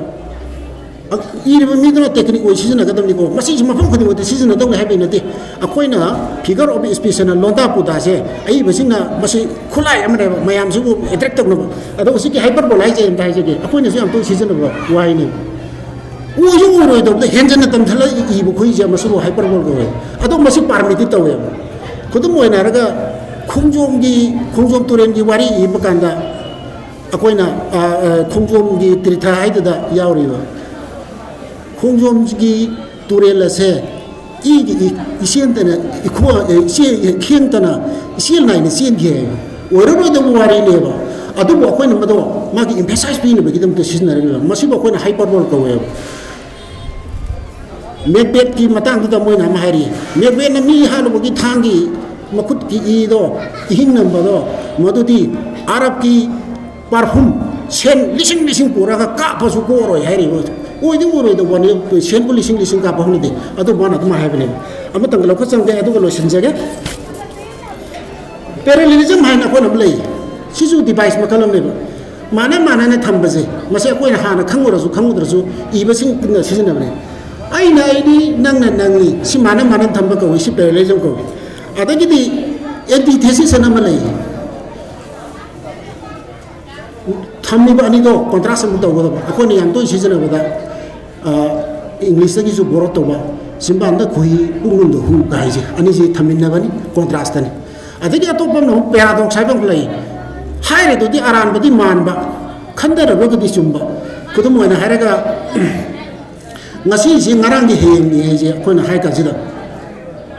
ꯏꯔꯤꯕ ꯃꯤꯗꯨꯅ ꯇꯦꯛꯅꯤꯛ ꯑꯣꯏ ꯁꯤꯖꯤꯟꯅꯒꯗꯕꯅꯤꯀꯣ꯫ ꯃꯁꯤꯁꯨ ꯃꯐꯝ ꯈꯨꯗꯤꯡꯃꯛꯇ ꯁꯤꯖꯤꯟꯅꯗꯧꯅꯤ ꯍꯥꯏꯕꯒꯤ ꯅꯠꯇꯦ꯫ ꯑꯩꯈꯣꯏꯅ ꯐꯤꯒꯔ ꯑꯣꯐ ꯁ꯭ꯄꯤꯆ ꯑꯅ ꯂꯣꯟꯗꯥ ꯄꯨꯗꯥꯁꯦ ꯑꯏꯕꯁꯤꯡꯅ ꯃꯁꯤ ꯈꯨꯠꯂꯥꯏ ꯑꯃꯅꯦꯕ꯫ ꯃꯌꯥꯝꯁꯤꯕꯨ ꯑꯦꯇ꯭ꯔꯦꯛ ꯇꯧꯅꯕ꯫ ꯑꯗꯣ ꯍꯧꯖꯤꯛꯀꯤ ꯍꯥꯏꯄꯔꯕꯣꯜ ꯍꯥꯏꯁꯦ ꯑꯝꯇ ꯍꯥꯏꯖꯒꯦ, ꯑꯩꯈꯣꯏꯅꯁꯨ ꯌꯥꯝ ꯇꯣꯏꯅ ꯁꯤꯖꯤꯟꯅꯕ ꯋꯥꯍꯩꯅꯦ꯫ ꯑꯣꯏꯁꯨ ꯑꯣꯏꯔꯣꯏꯗꯕꯗ ꯍꯦꯟꯖꯟꯅ ꯇꯝꯊꯜꯂ ꯏꯕ ꯈꯣꯏꯁꯦ ꯃꯁꯤꯕꯨ ꯍꯥꯏꯄꯔꯕꯣꯜ ꯀꯧꯋꯦ꯫ ꯑꯗꯣ ꯃꯁꯤ ꯄꯥꯔꯃꯤꯠꯇꯤ ꯇꯧꯋꯦꯕ꯫ ꯈꯨꯗꯝ ꯑꯣꯏꯅ ꯍꯥꯏꯔꯒ ꯈꯣꯡꯖꯣꯝꯒꯤ, ꯈꯣꯡꯖꯣꯝ ꯇꯨꯔꯦꯜꯒꯤ ꯋꯥꯔꯤ ꯏꯕ ꯀꯥꯟꯗ ꯑꯩꯈꯣꯏꯅ, ꯑ, ꯑ, ꯈꯣꯡꯖꯣꯝꯒꯤ ꯇꯤꯔꯊ ꯍꯥꯏꯗꯨꯗ ꯌꯥꯎꯔꯤꯕ ꯈꯣꯡꯖꯣꯝꯒꯤ ꯇꯨꯔꯦꯜ ꯑꯁꯦ ꯏꯒꯤ ꯏ-, ꯏꯆꯦꯟꯇꯅ ꯏꯈꯣ-, ꯑꯦ, ꯏꯆꯦ-, ꯏꯈꯦꯡꯇꯅ ꯏꯆꯦꯜ ꯅꯥꯏꯅ ꯆꯦꯟꯈꯤ ꯍꯥꯏꯕ꯫ ꯑꯣꯏꯔꯔꯣꯏꯗꯕ ꯋꯥꯔꯤꯅꯦꯕ꯫ ꯑꯗꯨꯕꯨ ꯑꯩꯈꯣꯏꯅ ꯃꯗꯣ ꯃꯥꯒꯤ emphasize ꯄꯤꯅꯕꯒꯤꯗꯃꯛꯇ ꯁꯤꯖꯤꯟꯅꯔꯤꯕ꯫ ꯃꯁꯤꯕꯨ ꯑꯩꯈꯣꯏꯅ ꯍꯥꯏꯄꯔꯕꯣꯜ ꯀꯧꯋꯦꯕ꯫ ꯃꯦꯛꯕꯦꯠꯀꯤ ꯃꯇꯥꯡꯗꯨꯗ ꯃꯣꯏꯅ ꯑꯃ ꯍꯥꯏꯔꯤ, ꯃꯦꯛꯕꯦꯠꯅ ꯃꯤ ꯍꯥꯠꯂꯨꯕꯒꯤ ꯊꯥꯡꯒꯤ ꯃꯈꯨꯠꯀꯤ ꯏꯗꯣ, ꯏꯍꯤꯡ ꯅꯝꯕꯗꯣ, ꯃꯗꯨꯗꯤ ꯑꯔꯕꯀꯤ ꯄꯥꯔꯐꯨꯝ ꯁꯦꯟ ꯂꯤꯁꯤꯡ ꯂꯤꯁꯤꯡ ꯄꯨꯔꯒ ꯀꯥꯞꯄꯁꯨ ꯀꯣꯛꯑꯔꯣꯏ ꯍꯥꯏꯔꯤꯕ꯫ ꯑꯣꯏꯗꯤ ꯑꯣꯏꯔꯣꯏꯗꯕ ꯋꯥꯅꯤ, ꯁꯦꯟꯕꯨ ꯂꯤꯁꯤꯡ ꯂꯤꯁꯤꯡ ꯀꯥꯞꯄ ꯍꯧꯅꯗꯦ꯫ ꯑꯗꯨ ꯃꯥꯅ ꯑꯗꯨꯃꯥꯏꯅ ꯍꯥꯏꯕꯅꯦꯕ꯫ ꯑꯃꯇꯪꯒ ꯂꯧꯈꯠꯆꯔꯝꯒꯦ, ꯑꯗꯨꯒ ꯂꯣꯏꯁꯤꯟꯖꯒꯦ꯫ ꯄꯦꯔꯦꯂꯦꯂꯤꯖꯝ ꯍꯥꯏꯅ ꯑꯩꯈꯣꯏꯅ ꯑꯃ ꯂꯩ꯫ ꯁꯤꯁꯨ ꯗꯤꯚꯥꯏꯁ ꯃꯈꯜ ꯑꯃꯅꯦꯕ꯫ ꯃꯥꯅ ꯃꯥꯅꯅ ꯊꯝꯕꯁꯦ, ꯃꯁꯤ ꯑꯩꯈꯣꯏꯅ ꯍꯥꯟꯅ ꯈꯪꯉꯨꯔꯁꯨ ꯈꯪꯉꯨꯗ꯭ꯔꯁꯨ ꯏꯕꯁꯤꯡꯅ ꯁꯤꯖꯤꯟꯅꯕꯅꯦ꯫ ꯑꯩꯅ ꯑꯩꯅꯤ, ꯅꯪꯅ ꯅꯪꯅꯤ, ꯁꯤ ꯃꯥꯅ ꯃꯥꯅ ꯊꯝꯕ ꯀꯧꯏ, ꯁꯤ ꯄꯦꯔꯦꯂꯦꯂꯤꯖꯝ ꯀꯧꯏ꯫ ꯑꯗꯒꯤꯗꯤ ꯑꯦꯟꯇꯤꯊꯦꯁꯤꯁ ꯑꯅ ꯑꯃ ꯂꯩ꯫ ꯊꯝꯃꯤꯕ ꯑꯅꯤꯗꯣ ꯀꯣꯟꯇ꯭ꯔꯥꯁ ꯑꯃꯨꯛ ꯇꯧꯒꯗꯕ꯫ ꯑꯩꯈꯣꯏꯅ ꯌꯥꯝ ꯇꯣꯏꯅ ꯁꯤꯖꯤꯟꯅꯕꯗ, ꯑ, ꯏꯪꯂꯤꯁꯇꯒꯤꯁꯨ ꯕꯣꯔꯣ ꯇꯧꯕ, ꯆꯤꯝꯕꯥꯟꯗ ꯈꯣꯏꯍꯤ, ꯄꯨꯛꯅꯨꯡꯗ ꯍꯨ ꯀꯥꯏꯁꯦ ꯑꯅꯤꯁꯤ ꯊꯝꯃꯤꯟꯅꯕꯅꯤ, ꯀꯣꯟꯇ꯭ꯔꯥꯁꯇꯅꯤ꯫ ꯑꯗꯒꯤ ꯑꯇꯣꯞꯄ ꯑꯃꯅ ꯑꯃꯨꯛ ꯄꯦꯔꯥꯗꯣꯛꯁ ꯍꯥꯏꯕ ꯑꯃ ꯂꯩ꯫ ꯍꯥꯏꯔꯤꯗꯨꯗꯤ ꯑꯔꯥꯟꯕꯗꯤ ꯃꯥꯟꯕ, ꯈꯟꯊꯔꯒꯕꯨꯗꯤ ꯆꯨꯝꯕ꯫ ꯈꯨꯗꯝ ꯑꯣꯏꯅ ꯍꯥꯏꯔꯒ, ꯉꯁꯤꯁꯤ ꯉꯔꯥꯡꯒꯤ ꯍꯌꯦꯡꯅꯤ ꯍꯥꯏꯁꯦ ꯑꯩꯈꯣꯏꯅ ꯍꯥꯏ ꯀꯥꯟꯁꯤꯗ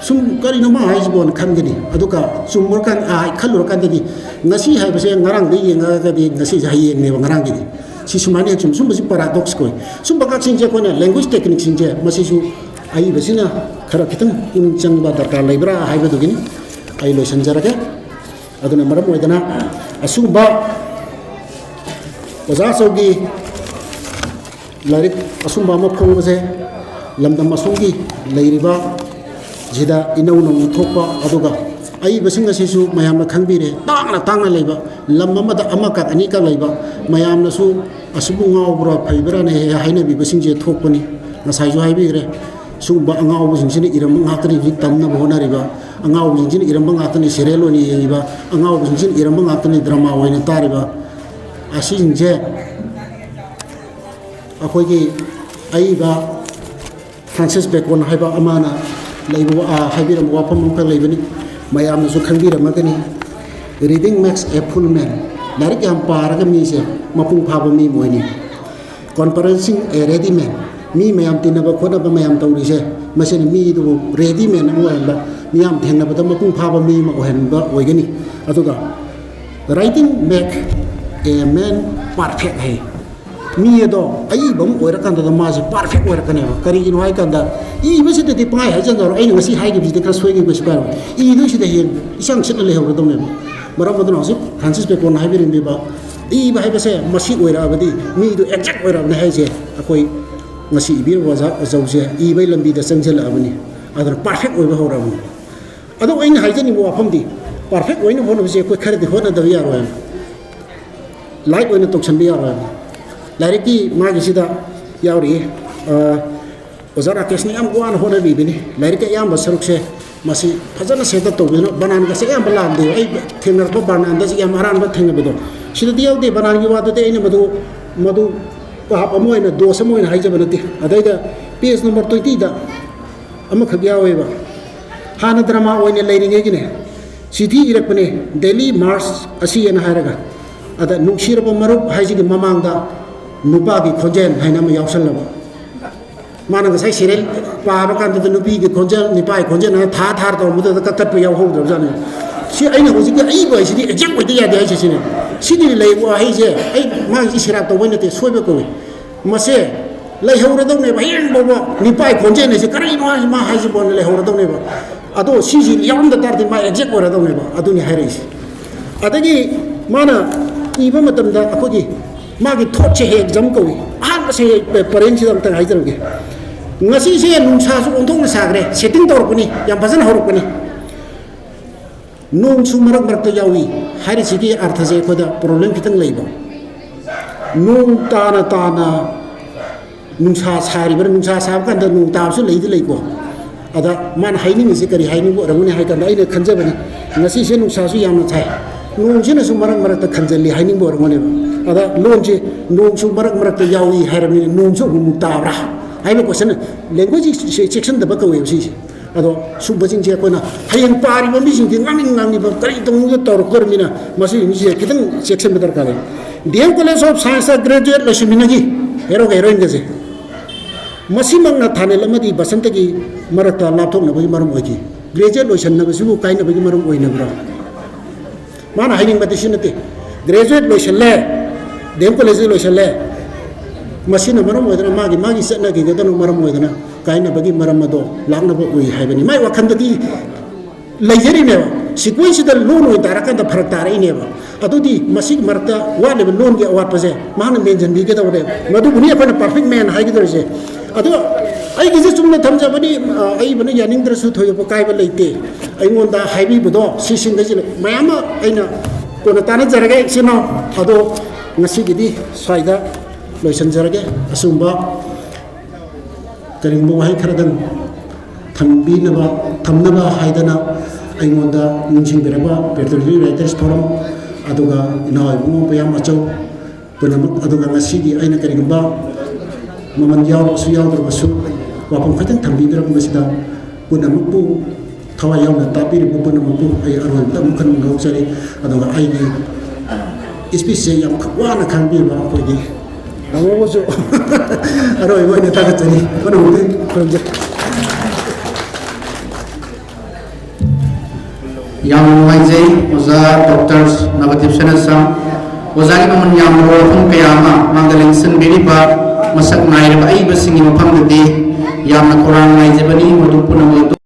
ꯁꯨꯝ ꯀꯔꯤꯅꯣ ꯃꯥ ꯍꯥꯏꯁꯤꯕꯣꯅ ꯈꯟꯒꯅꯤ꯫ ꯑꯗꯨꯒ ꯆꯨꯝꯃꯨꯔꯀꯥꯟ-, ꯑ, ꯈꯜꯂꯨꯔꯀꯥꯟꯗꯗꯤ ꯉꯁꯤ ꯍꯥꯏꯕꯁꯦ ꯉꯔꯥꯡꯗ ꯌꯦꯡꯉꯒꯗꯤ ꯉꯁꯤꯁꯦ ꯍꯌꯦꯡꯅꯦꯕ ꯉꯔꯥꯡꯒꯤꯗꯤ꯫ ꯁꯤ ꯁꯨꯃꯥꯏꯅ ꯍꯦꯛ ꯆꯨꯝ-, ꯁꯨꯝꯕꯁꯤ ꯄꯦꯔꯥꯗꯣꯛꯁ ꯀꯧꯏ꯫ ꯁꯨꯝꯕ ꯀꯛꯁꯤꯡꯁꯦ ꯑꯩꯈꯣꯏꯅ ꯂꯦꯡꯒ꯭ꯋꯦꯖ ꯇꯦꯛꯅꯤꯛꯁꯤꯡꯁꯦ ꯃꯁꯤꯁꯨ ꯑꯏꯕꯁꯤꯅ ꯈꯔ ꯈꯤꯇꯪ ꯄꯨꯛꯅꯤꯡ ꯆꯪꯕ ꯗꯔꯀꯥꯔ ꯂꯩꯕ꯭ꯔꯥ ꯍꯥꯏꯕꯗꯨꯒꯤꯅꯤ꯫ ꯑꯩ ꯂꯣꯏꯁꯤꯟꯖꯔꯒꯦ꯫ ꯑꯗꯨꯅ ꯃꯔꯝ ꯑꯣꯏꯗꯅ ꯑꯁꯤꯒꯨꯝꯕ ꯑꯣꯖꯥ ꯑꯆꯧꯒꯤ ꯂꯥꯏꯔꯤꯛ ꯑꯁꯨꯝꯕ ꯑꯃ ꯐꯣꯡꯕꯁꯦ ꯂꯝꯗꯝ ꯑꯁꯣꯝꯒꯤ ꯂꯩꯔꯤꯕ ꯁꯤꯗ ꯏꯅꯧ ꯅꯧꯅ ꯊꯣꯛꯄ, ꯑꯗꯨꯒ ꯑꯏꯕꯁꯤꯡ ꯑꯁꯤꯁꯨ ꯃꯌꯥꯝꯅ ꯈꯪꯕꯤꯔꯦ, ꯇꯥꯡꯅ ꯇꯥꯡꯅ ꯂꯩꯕ, ꯂꯝ ꯑꯃꯗ ꯑꯃꯈꯛ ꯑꯅꯤꯈꯛ ꯂꯩꯕ, ꯃꯌꯥꯝꯅꯁꯨ ꯑꯁꯨꯕꯨ ꯉꯥꯎꯕ꯭ꯔꯥ ꯐꯩꯕ꯭ꯔꯥꯅ ꯍꯦꯛ ꯍꯦꯛ ꯍꯥꯏꯅꯕꯤꯕꯁꯤꯡꯁꯦ ꯊꯣꯛꯄꯅꯤ꯫ ꯉꯁꯥꯏꯁꯨ ꯍꯥꯏꯕꯤꯈ꯭ꯔꯦ, ꯁꯤꯒꯨꯝꯕ ꯑꯉꯥꯎꯕꯁꯤꯡꯁꯤꯅ ꯏꯔꯝꯕ ꯉꯥꯛꯇꯅꯤ ꯍꯧꯖꯤꯛ ꯇꯝꯅꯕ ꯍꯣꯠꯅꯔꯤꯕ꯫ ꯑꯉꯥꯎꯕꯁꯤꯡꯁꯤꯅ ꯏꯔꯝꯕ ꯉꯥꯛꯇꯅꯤ serial ꯑꯣꯏꯅ ꯌꯦꯡꯉꯤꯕ꯫ ꯑꯉꯥꯎꯕꯁꯤꯡꯁꯤꯅ ꯏꯔꯝꯕ ꯉꯥꯛꯇꯅꯤ drama ꯑꯣꯏꯅ ꯇꯥꯔꯤꯕ꯫ ꯑꯁꯤꯁꯤꯡꯁꯦ ꯑꯩꯈꯣꯏꯒꯤ ꯑꯏꯕ Francis Bacon ꯍꯥꯏꯕ ꯑꯃꯅ ꯂꯩꯕ, ꯑ, ꯍꯥꯏꯕꯤꯔꯝꯕ ꯋꯥꯐꯝ ꯑꯃꯈꯛ ꯂꯩꯕꯅꯤ, ꯃꯌꯥꯝꯅꯁꯨ ꯈꯪꯕꯤꯔꯝꯃꯒꯅꯤ꯫ "Reading makes a fool man." ꯂꯥꯏꯔꯤꯛ ꯌꯥꯝ ꯄꯥꯔꯒ ꯃꯤꯁꯦ ꯃꯄꯨꯡ ꯐꯥꯕ ꯃꯤ ꯑꯃ ꯑꯣꯏꯅꯤ꯫ "Comprising a ready man." ꯃꯤ ꯃꯌꯥꯝ ꯇꯤꯟꯅꯕ ꯈꯣꯠꯅꯕ ꯃꯌꯥꯝ ꯇꯧꯔꯤꯁꯦ, ꯃꯁꯤꯅ ꯃꯤꯗꯨꯕꯨ ready man ꯑꯃ ꯑꯣꯏꯍꯟꯕ, ꯃꯤꯌꯥꯝ ꯊꯦꯡꯅꯕꯗ ꯃꯄꯨꯡ ꯐꯥꯕ ꯃꯤ ꯑꯃ ꯑꯣꯏꯍꯟꯕ ꯑꯣꯏꯒꯅꯤ꯫ ꯑꯗꯨꯒ, "Writing make a man perfect" ꯍꯥꯏ꯫ ꯃꯤ ꯑꯗꯣ ꯑꯏꯕ ꯑꯃ ꯑꯣꯏꯔꯀꯥꯟꯗ ꯃꯥꯁꯦ perfect ꯑꯣꯏꯔꯛꯀꯅꯦꯕ꯫ ꯀꯔꯤꯒꯤꯅꯣ ꯍꯥꯏ ꯀꯥꯟꯗ, ꯏꯕꯁꯤꯗꯗꯤ ꯄꯪꯍꯥꯏ ꯍꯥꯏꯖꯟꯖꯔꯣ, ꯑꯩꯅ ꯉꯁꯤ ꯍꯥꯏꯈꯤꯕꯁꯤꯗꯤ ꯈꯔ ꯁꯣꯏꯈꯤꯕ ꯀꯩꯁꯨ ꯀꯥꯏꯔꯣꯏ꯫ ꯏꯗꯣꯏꯁꯤꯗ ꯍꯦꯟꯅ ꯏꯆꯪ ꯆꯠꯅ ꯂꯩꯍꯧꯔꯗꯧꯅꯦꯕ꯫ ꯃꯔꯝ ꯑꯗꯨꯅ ꯍꯧꯖꯤꯛ Francis Baconꯅ ꯍꯥꯏꯕꯤꯔꯝꯃꯤꯕ, ꯏꯕ ꯍꯥꯏꯕꯁꯦ ꯃꯁꯤ ꯑꯣꯏꯔꯛꯑꯕꯗꯤ ꯃꯤꯗꯣ exact ꯑꯣꯏꯔꯛꯑꯕꯅꯤ ꯍꯥꯏꯁꯦ, ꯑꯩꯈꯣꯏ ꯉꯁꯤ ꯏꯕꯤꯔꯤꯕ ꯑꯣꯖꯥ ꯑꯆꯧꯁꯦ ꯏꯕꯒꯤ ꯂꯝꯕꯤꯗ ꯆꯪꯁꯤꯜꯂꯛꯑꯕꯅꯤ꯫ ꯑꯗꯨꯅ perfect ꯑꯣꯏꯕ ꯍꯧꯔꯛꯑꯕꯅꯤ꯫ ꯑꯗꯣ ꯑꯩꯅ ꯍꯥꯏꯖꯅꯤꯡꯕ ꯋꯥꯐꯝꯗꯤ, perfect ꯑꯣꯏꯅꯕ ꯍꯣꯠꯅꯕꯁꯦ ꯑꯩꯈꯣꯏ ꯈꯔꯗꯤ ꯍꯣꯠꯅꯗꯕ ꯌꯥꯔꯣꯏ꯫ Like ꯑꯣꯏꯅ ꯇꯧꯁꯟꯕ ꯌꯥꯔꯣꯏ꯫ ꯂꯥꯏꯔꯤꯛꯀꯤ ꯃꯥꯒꯤꯁꯤꯗ ꯌꯥꯎꯔꯤ, ꯑ, ꯑꯣꯖꯥ ꯔꯥꯀꯦꯁꯅ ꯌꯥꯝ ꯋꯥꯅ ꯍꯣꯠꯅꯕꯤꯕꯅꯤ꯫ ꯂꯥꯏꯔꯤꯛꯀꯤ ꯑꯌꯥꯝꯕ ꯁꯔꯨꯛꯁꯦ ꯃꯁꯤ ꯐꯖꯅ ꯁꯦꯝꯒꯠ ꯇꯧꯕꯤꯗꯨꯅ, ꯕꯅꯥꯟꯒꯁꯦ ꯑꯌꯥꯝꯕ ꯂꯥꯟꯗꯦ꯫ ꯑꯩ ꯊꯦꯡꯅꯔꯛꯄ ꯕꯅꯥꯟꯗꯁꯨ ꯌꯥꯝ ꯑꯔꯥꯟꯕ ꯊꯦꯡꯅꯕꯗꯣ ꯁꯤꯗꯗꯤ ꯌꯥꯎꯗꯦ꯫ ꯕꯅꯥꯟꯒꯤ ꯋꯥꯗꯨꯗꯤ ꯑꯩꯅ ꯃꯗꯨ, ꯃꯗꯨ ꯄꯥꯞ ꯑꯃ ꯑꯣꯏꯅ, ꯗꯣꯁ ꯑꯃ ꯑꯣꯏꯅ ꯍꯥꯏꯖꯕ ꯅꯠꯇꯦ꯫ ꯑꯗꯩꯗ page number twentyꯗ ꯑꯃꯈꯛ ꯌꯥꯎꯋꯦꯕ꯫ ꯍꯥꯟꯅ drama ꯑꯣꯏꯅ ꯂꯩꯔꯤꯉꯩꯒꯤꯅꯦ, ꯆꯤꯊꯤ ꯏꯔꯛꯄꯅꯦ, "Daily March" ꯑꯁꯤꯑꯅ ꯍꯥꯏꯔꯒ꯫ ꯑꯗ "ꯅꯨꯡꯁꯤꯔꯕ ꯃꯔꯨꯞ" ꯍꯥꯏꯁꯤꯒꯤ ꯃꯃꯥꯡꯗ "ꯅꯨꯄꯥꯒꯤ ꯈꯣꯟꯖꯦꯜ" ꯍꯥꯏꯅ ꯑꯃ ꯌꯥꯎꯁꯜꯂꯕ꯫ ꯃꯥꯅ ꯉꯁꯥꯏ serial ꯄꯥꯕ ꯀꯥꯟꯗꯨꯗ "ꯅꯨꯄꯤꯒꯤ ꯈꯣꯟꯖꯦꯜ, ꯅꯨꯄꯥꯒꯤ ꯈꯣꯟꯖꯦꯜ" ꯍꯥꯏꯅ ꯊꯥ ꯊꯥꯔ ꯇꯧꯔꯝꯕꯗꯨꯗ ꯀꯛꯊꯠꯄ ꯌꯥꯎꯍꯧꯗ꯭ꯔꯕꯖꯥꯠꯅꯤ꯫ ꯁꯤ ꯑꯩꯅ ꯍꯧꯖꯤꯛꯀꯤ ꯑꯏꯕ ꯍꯥꯏꯁꯤꯗꯤ exact ꯑꯣꯏꯗ ꯌꯥꯗꯦ ꯍꯥꯏꯁꯦ ꯁꯤꯅꯤ꯫ ꯁꯤꯗꯤ ꯂꯩ ꯋꯥꯍꯩꯁꯦ ꯑꯩ ꯃꯥꯒꯤ ꯏꯁꯤꯔꯥꯞ ꯇꯧꯕꯩ ꯅꯠꯇꯦ, ꯁꯣꯏꯕ ꯀꯧꯏ꯫ ꯃꯁꯦ ꯂꯩꯍꯧꯔꯗꯧꯅꯦꯕ, ꯍꯌꯦꯡ ꯐꯥꯎꯕ "ꯅꯤꯄꯥꯏ ꯈꯣꯟꯖꯦꯜ" ꯍꯥꯏꯁꯦ ꯀꯔꯤꯅꯣ ꯍꯥꯏꯁꯦ ꯃꯥ ꯍꯥꯏꯁꯤꯕꯣꯅ ꯂꯩꯍꯧꯔꯗꯧꯅꯦꯕ꯫ ꯑꯗꯣ ꯁꯤꯁꯤ ꯌꯥꯎꯔꯝꯗ ꯇꯥꯔꯗꯤ ꯃꯥ exact ꯑꯣꯏꯔꯗꯧꯅꯦꯕ꯫ ꯑꯗꯨꯅꯤ ꯍꯥꯏꯔꯛꯏꯁꯦ꯫ ꯑꯗꯒꯤ ꯃꯥꯅ ꯏꯕ ꯃꯇꯝꯗ ꯑꯩꯈꯣꯏꯒꯤ ꯃꯥꯒꯤ thoughtꯁꯦ ꯍꯦꯛ jump ꯀꯧꯏ꯫ ꯑꯍꯥꯟꯕꯁꯦ ꯄꯔꯦꯡꯁꯤꯗ ꯑꯝꯇꯪ ꯍꯥꯏꯖꯔꯝꯒꯦ꯫ "ꯉꯁꯤꯁꯦ ꯅꯨꯡꯁꯥꯁꯨ ꯑꯣꯟꯊꯣꯛꯅ ꯁꯥꯈ꯭ꯔꯦ, setting ꯇꯧꯔꯛꯄꯅꯤ, ꯌꯥꯝ ꯐꯖꯅ ꯍꯧꯔꯛꯄꯅꯤ꯫ ꯅꯣꯡꯁꯨ ꯃꯔꯛ ꯃꯔꯛꯇ ꯌꯥꯎꯏ" ꯍꯥꯏꯔꯤꯁꯤꯒꯤ ꯑꯔꯊꯁꯦ ꯑꯩꯈꯣꯏꯗ problem ꯈꯤꯇꯪ ꯂꯩꯕ꯫ ꯅꯣꯡ ꯇꯥꯅ ꯇꯥꯅ ꯅꯨꯡꯁꯥ ꯁꯥꯔꯤꯕ꯭ꯔꯥ? ꯅꯨꯡꯁꯥ ꯁꯥꯕ ꯀꯥꯟꯗ ꯅꯣꯡ ꯇꯥꯕꯁꯨ ꯂꯩꯗꯤ ꯂꯩꯀꯣ꯫ ꯑꯗ ꯃꯥꯅ ꯍꯥꯏꯅꯤꯡꯉꯤꯁꯦ ꯀꯔꯤ ꯍꯥꯏꯅꯤꯡꯕ ꯑꯣꯏꯔꯝꯒꯅꯤ ꯍꯥꯏ ꯀꯥꯟꯗ, ꯑꯩꯅ ꯈꯟꯖꯕꯅꯤ, ꯉꯁꯤꯁꯦ ꯅꯨꯡꯁꯥꯁꯨ ꯌꯥꯝꯅ ꯁꯥꯏ, ꯅꯣꯡꯁꯤꯅꯁꯨ ꯃꯔꯛ ꯃꯔꯛꯇ ꯈꯟꯖꯜꯂꯤ ꯍꯥꯏꯅꯤꯡꯕ ꯑꯣꯏꯔꯝꯒꯅꯦꯕ꯫ ꯑꯗ ꯂꯣꯟꯁꯦ ꯅꯣꯡꯁꯨ ꯃꯔꯛ ꯃꯔꯛꯇ ꯌꯥꯎꯏ ꯍꯥꯏꯔꯕꯅꯤꯅ, ꯅꯣꯡꯁꯨ ꯑꯃꯨꯛ ꯑꯃꯨꯛ ꯇꯥꯕ꯭ꯔꯥ ꯍꯥꯏꯕ ꯀꯣꯏꯁꯟ, ꯂꯦꯡꯒ꯭ꯋꯦꯖꯁꯦ ꯆꯦꯛꯁꯤꯟꯗꯕ ꯀꯧꯋꯦꯕ ꯁꯤꯁꯦ꯫ ꯑꯗꯣ ꯁꯨꯝꯕꯁꯤꯡꯁꯦ ꯑꯩꯈꯣꯏꯅ ꯍꯌꯦꯡ ꯄꯥꯔꯤꯕ ꯃꯤꯁꯤꯡꯁꯦ ꯉꯥꯡꯅꯤꯡ ꯉꯥꯡꯅꯤꯡꯕ ꯀꯔꯤ ꯇꯧꯅꯤꯡꯗ ꯇꯧꯔꯛꯇꯣꯔꯃꯤꯅ, ꯃꯁꯤꯁꯤꯡꯁꯦ ꯈꯤꯇꯪ ꯆꯦꯛꯁꯤꯟꯕ ꯗꯔꯀꯥꯔ ꯂꯩ꯫ ꯗꯤ ꯑꯦꯝ ꯀꯣꯂꯦꯖ ꯑꯣꯐ ꯁꯥꯏꯟꯁꯇ ꯒ꯭ꯔꯦꯖꯨꯑꯦꯠ ꯂꯣꯏꯁꯤꯟꯃꯤꯟꯅꯈꯤ ꯍꯦꯔꯣꯒ ꯍꯦꯔꯣꯏꯟꯒꯁꯦ꯫ ꯃꯁꯤꯃꯛꯅ ꯊꯥꯅꯦꯜ ꯑꯃꯗꯤ ꯕꯁꯟꯇꯒꯤ ꯃꯔꯛꯇ ꯂꯥꯞꯊꯣꯛꯅꯕꯒꯤ ꯃꯔꯝ ꯑꯣꯏꯈꯤ꯫ ꯒ꯭ꯔꯦꯖꯨꯑꯦꯠ ꯂꯣꯏꯁꯤꯟꯅꯕꯁꯤꯕꯨ ꯀꯥꯏꯅꯕꯒꯤ ꯃꯔꯝ ꯑꯣꯏꯅꯕ꯭ꯔꯥ? ꯃꯥꯅ ꯍꯥꯏꯅꯤꯡꯕꯗꯤ ꯁꯤ ꯅꯠꯇꯦ꯫ ꯒ꯭ꯔꯦꯖꯨꯑꯦꯠ ꯂꯣꯏꯁꯤꯜꯂꯦ, ꯗꯤ ꯑꯦꯝ ꯀꯣꯂꯦꯖꯇ ꯂꯣꯏꯁꯤꯜꯂꯦ, ꯃꯁꯤꯅ ꯃꯔꯝ ꯑꯣꯏꯗꯅ, ꯃꯥꯒꯤ ꯃꯥꯒꯤ ꯆꯠꯅꯈꯤꯒꯗꯕꯅ ꯃꯔꯝ ꯑꯣꯏꯗꯅ ꯀꯥꯏꯅꯕꯒꯤ ꯃꯔꯝ ꯑꯗꯣ ꯂꯥꯛꯅꯕ ꯑꯣꯏ ꯍꯥꯏꯕꯅꯤ꯫ ꯃꯥꯏ ꯋꯥꯈꯜꯗꯗꯤ ꯂꯩꯖꯔꯤꯅꯦꯕ, ꯁꯤꯀ꯭ꯋꯦꯟꯁꯁꯤꯗ ꯂꯣꯟ ꯑꯣꯏꯅ ꯇꯥꯔꯀꯥꯟꯗ ꯐꯔꯛ ꯇꯥꯔꯛꯏꯅꯦꯕ꯫ ꯑꯗꯨꯗꯤ ꯃꯁꯤꯒꯤ ꯃꯔꯛꯇ ꯋꯥꯠꯂꯤꯕ ꯂꯣꯟꯒꯤ ꯑꯋꯥꯠꯄꯁꯦ ꯃꯥꯅ ꯃꯦꯟꯁꯤꯟꯕꯤꯒꯗꯕꯅꯦꯕ꯫ ꯃꯗꯨꯕꯨꯅꯤ ꯑꯩꯈꯣꯏꯅ ꯄꯔꯐꯦꯛ ꯃꯦꯟ ꯍꯥꯏꯒꯗꯧꯔꯤꯁꯦ꯫ ꯑꯗꯣ ꯑꯩꯒꯤꯁꯦ ꯆꯨꯝꯅ ꯊꯝꯖꯕꯅꯤ, ꯑ, ꯑꯏꯕꯅ ꯌꯥꯅꯤꯡꯗ꯭ꯔꯁꯨ ꯊꯣꯏꯗꯣꯛꯄ ꯀꯥꯏꯕ ꯂꯩꯇꯦ꯫ ꯑꯩꯉꯣꯟꯗ ꯍꯥꯏꯕꯤꯕꯗꯣ ꯁꯤꯁꯤꯡꯒꯁꯤ ꯃꯌꯥꯝ ꯑꯃ ꯑꯩꯅ ꯀꯣꯟꯅ ꯇꯥꯟꯅꯖꯔꯒꯦ, ꯏꯆꯤꯟ ꯏꯅꯥꯎ꯫ ꯑꯗꯣ ꯉꯁꯤꯒꯤꯗꯤ ꯁ꯭ꯋꯥꯏꯗ ꯂꯣꯏꯁꯤꯟꯖꯔꯒꯦ꯫ ꯑꯆꯨꯝꯕ ꯀꯔꯤꯒꯨꯝꯕ ꯋꯥꯍꯩ ꯈꯔꯗꯪ ꯊꯝꯕꯤꯅꯕ, ꯊꯝꯅꯕ ꯍꯥꯏꯗꯅ ꯑꯩꯉꯣꯟꯗ ꯅꯤꯡꯁꯤꯡꯕꯤꯔꯕ Patriotic Writers Forum, ꯑꯗꯨꯒ ꯏꯅꯥꯎ ꯏꯕꯨꯡꯉꯣ ꯄꯌꯥꯝ ꯑꯆꯧ, ꯄꯨꯝꯅꯃꯛ, ꯑꯗꯨꯒ ꯉꯁꯤꯒꯤ ꯑꯩꯅ ꯀꯔꯤꯒꯨꯝꯕ ꯃꯃꯜ ꯌꯥꯎꯔꯕꯁꯨ ꯌꯥꯎꯗ꯭ꯔꯕꯁꯨ ꯋꯥꯐꯝ ꯈꯛꯇꯪ ꯊꯝꯕꯤꯗ꯭ꯔꯕ ꯃꯁꯤꯗ ꯄꯨꯝꯅꯃꯛꯄꯨ ꯊꯋꯥꯏ ꯌꯥꯎꯅ ꯇꯥꯕꯤꯔꯤꯕ ꯄꯨꯝꯅꯃꯛꯄꯨ ꯑꯩ ꯑꯔꯣꯏꯕꯗ ꯑꯃꯨꯛ ꯍꯟꯅ ꯍꯧꯖꯔꯤ꯫ ꯑꯗꯨꯒ ꯑꯩꯒꯤ ꯁ꯭ꯄꯤꯆꯁꯦ ꯌꯥꯝ ꯋꯥꯅ ꯈꯥꯡꯕꯤꯕ ꯑꯩꯈꯣꯏꯒꯤ ꯇꯥꯃꯣꯕꯨꯁꯨ ꯑꯔꯣꯏꯕ ꯑꯣꯏꯅ ꯊꯥꯒꯠꯆꯔꯤ꯫ ꯄꯨꯝꯅꯃꯛꯇ ꯈꯨꯔꯨꯝꯖꯔꯤ꯫ ꯌꯥꯝꯅ ꯅꯨꯡꯉꯥꯏꯖꯩ ꯑꯣꯖꯥ ꯗꯣꯛꯇꯔ ꯅꯕꯗꯤꯞ ꯁꯅꯥꯁꯥꯝ꯫ ꯑꯣꯖꯥꯒꯤ ꯃꯃꯜ ꯌꯥꯝꯂꯕ ꯋꯥꯐꯝ ꯀꯌꯥ ꯑꯃ ꯃꯥꯡꯗ ꯂꯦꯡꯁꯤꯟꯕꯤꯔꯤꯕ ꯃꯁꯛ ꯅꯥꯏꯔꯕ ꯑꯏꯕꯁꯤꯡꯒꯤ ꯃꯐꯝꯗꯗꯤ ꯌꯥꯝꯅ ꯈꯧꯔꯥꯡꯅ ꯉꯥꯏꯖꯕꯅꯤ꯫ ꯃꯗꯨ ꯄꯨꯝꯅꯃꯛ ꯑꯗꯨ